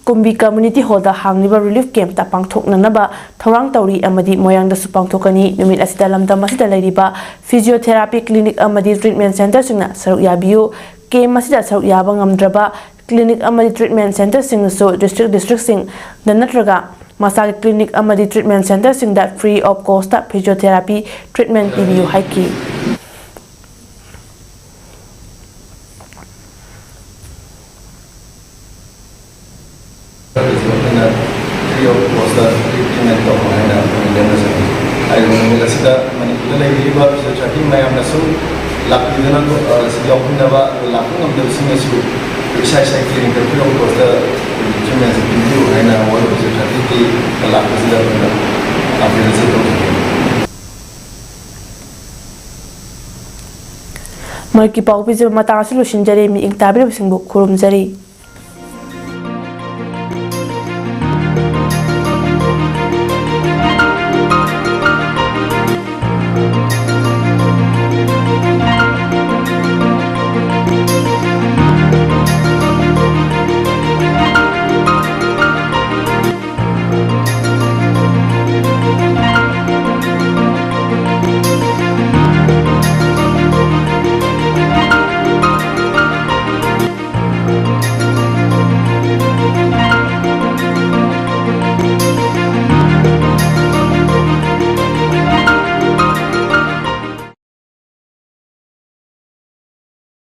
ꯀꯨꯝꯕꯤ ꯀꯝꯃ꯭ꯌꯨꯅꯤꯇꯤ ꯍꯣꯜꯗ ꯍꯥꯡꯂꯤꯕ ꯔꯤꯂꯤꯐ ꯀꯦꯝꯞꯇ ꯄꯥꯡꯊꯣꯛꯅꯅꯕ ꯊꯧꯔꯥꯡ ꯇꯧꯔꯤ ꯑꯃꯗꯤ ꯃꯣꯏꯔꯥꯡꯗꯁꯨ ꯄꯥꯡꯊꯣꯛꯀꯅꯤ꯫ ꯅꯨꯃꯤꯠ ꯑꯁꯤꯗ ꯂꯝꯗꯝ ꯑꯁꯤꯗ ꯂꯩꯔꯤꯕ ꯐꯤꯖꯤꯑꯣꯊꯦꯔꯥꯄꯤ ꯀ꯭ꯂꯤꯅꯤꯛ ꯑꯃꯗꯤ ꯇ꯭ꯔꯤꯠꯃꯦꯟ ꯁꯦꯟꯇꯔꯁꯤꯡꯅ ꯁꯔꯨꯛ ꯌꯥꯕꯤꯌꯨ꯫ ꯀꯦꯝꯞ ꯑꯁꯤꯗ ꯁꯔꯨꯛ ꯌꯥꯕ ꯉꯝꯗ꯭ꯔꯕ ꯀ꯭ꯂꯤꯅꯤꯛ ꯑꯃꯗꯤ ꯇ꯭ꯔꯤꯠꯃꯦꯟ ꯁꯦꯟꯇꯔꯁꯤꯡꯅꯁꯨ ꯗꯤꯁꯇ꯭ꯔꯤꯛ ꯗꯤꯁꯇ꯭ꯔꯤꯛꯁꯤꯡꯗ ꯅꯠꯇ꯭ꯔꯒ ꯃꯁꯥꯒꯤ ꯀ꯭ꯂꯤꯅꯤꯛ ꯑꯃꯗꯤ ꯇ꯭ꯔꯤꯠꯃꯦꯟ ꯁꯦꯟꯇꯔꯁꯤꯡꯗ free of cost physiotherapy treatment ꯄꯤꯕꯤꯌꯨ ꯍꯥꯏꯈꯤ꯫ ꯑꯩꯈꯣꯏꯅ free of cost treatment ꯇꯧꯕ ꯍꯥꯏꯅ ꯑꯩꯈꯣꯏ ꯂꯦꯝꯅꯖꯩ꯫ ꯍꯥꯏꯔꯤꯕ ꯅꯨꯃꯤꯠ ꯑꯁꯤꯗ ꯃꯅꯤꯄꯨꯔꯗ ꯂꯩꯕꯤꯔꯤꯕ physiotherapy ꯃꯌꯥꯝꯅꯁꯨ ꯂꯥꯛꯄꯤꯗꯨꯅ, ꯑ, ꯁꯤ ꯌꯥꯎꯕꯤꯅꯕ, ꯑꯗꯨꯒ ꯂꯥꯛꯄ ꯉꯝꯗꯕꯁꯤꯡꯅꯁꯨ ꯏꯁꯥ ꯏꯁꯥꯒꯤ clinic ꯇ free of cost treatment ꯁꯤ ꯄꯤꯕꯤꯌꯨ ꯍꯥꯏꯅ World Physiotherapy Day ꯗ ꯂꯥꯛꯄꯁꯤꯗ ꯑꯩꯈꯣꯏꯅ appeal ꯑꯁꯤ ꯇꯧꯖꯒꯦ꯫ ꯃꯔꯨꯞꯀꯤ ꯄꯥꯎ ꯄꯤꯖꯕ ꯃꯇꯥꯡ ꯑꯁꯤ ꯂꯣꯏꯁꯤꯟꯖꯔꯦ꯫ ꯃꯤꯠꯌꯦꯡ ꯇꯥꯕꯤꯔꯤꯕꯁꯤꯡꯕꯨ ꯈꯨꯔꯨꯝꯖꯔꯤ꯫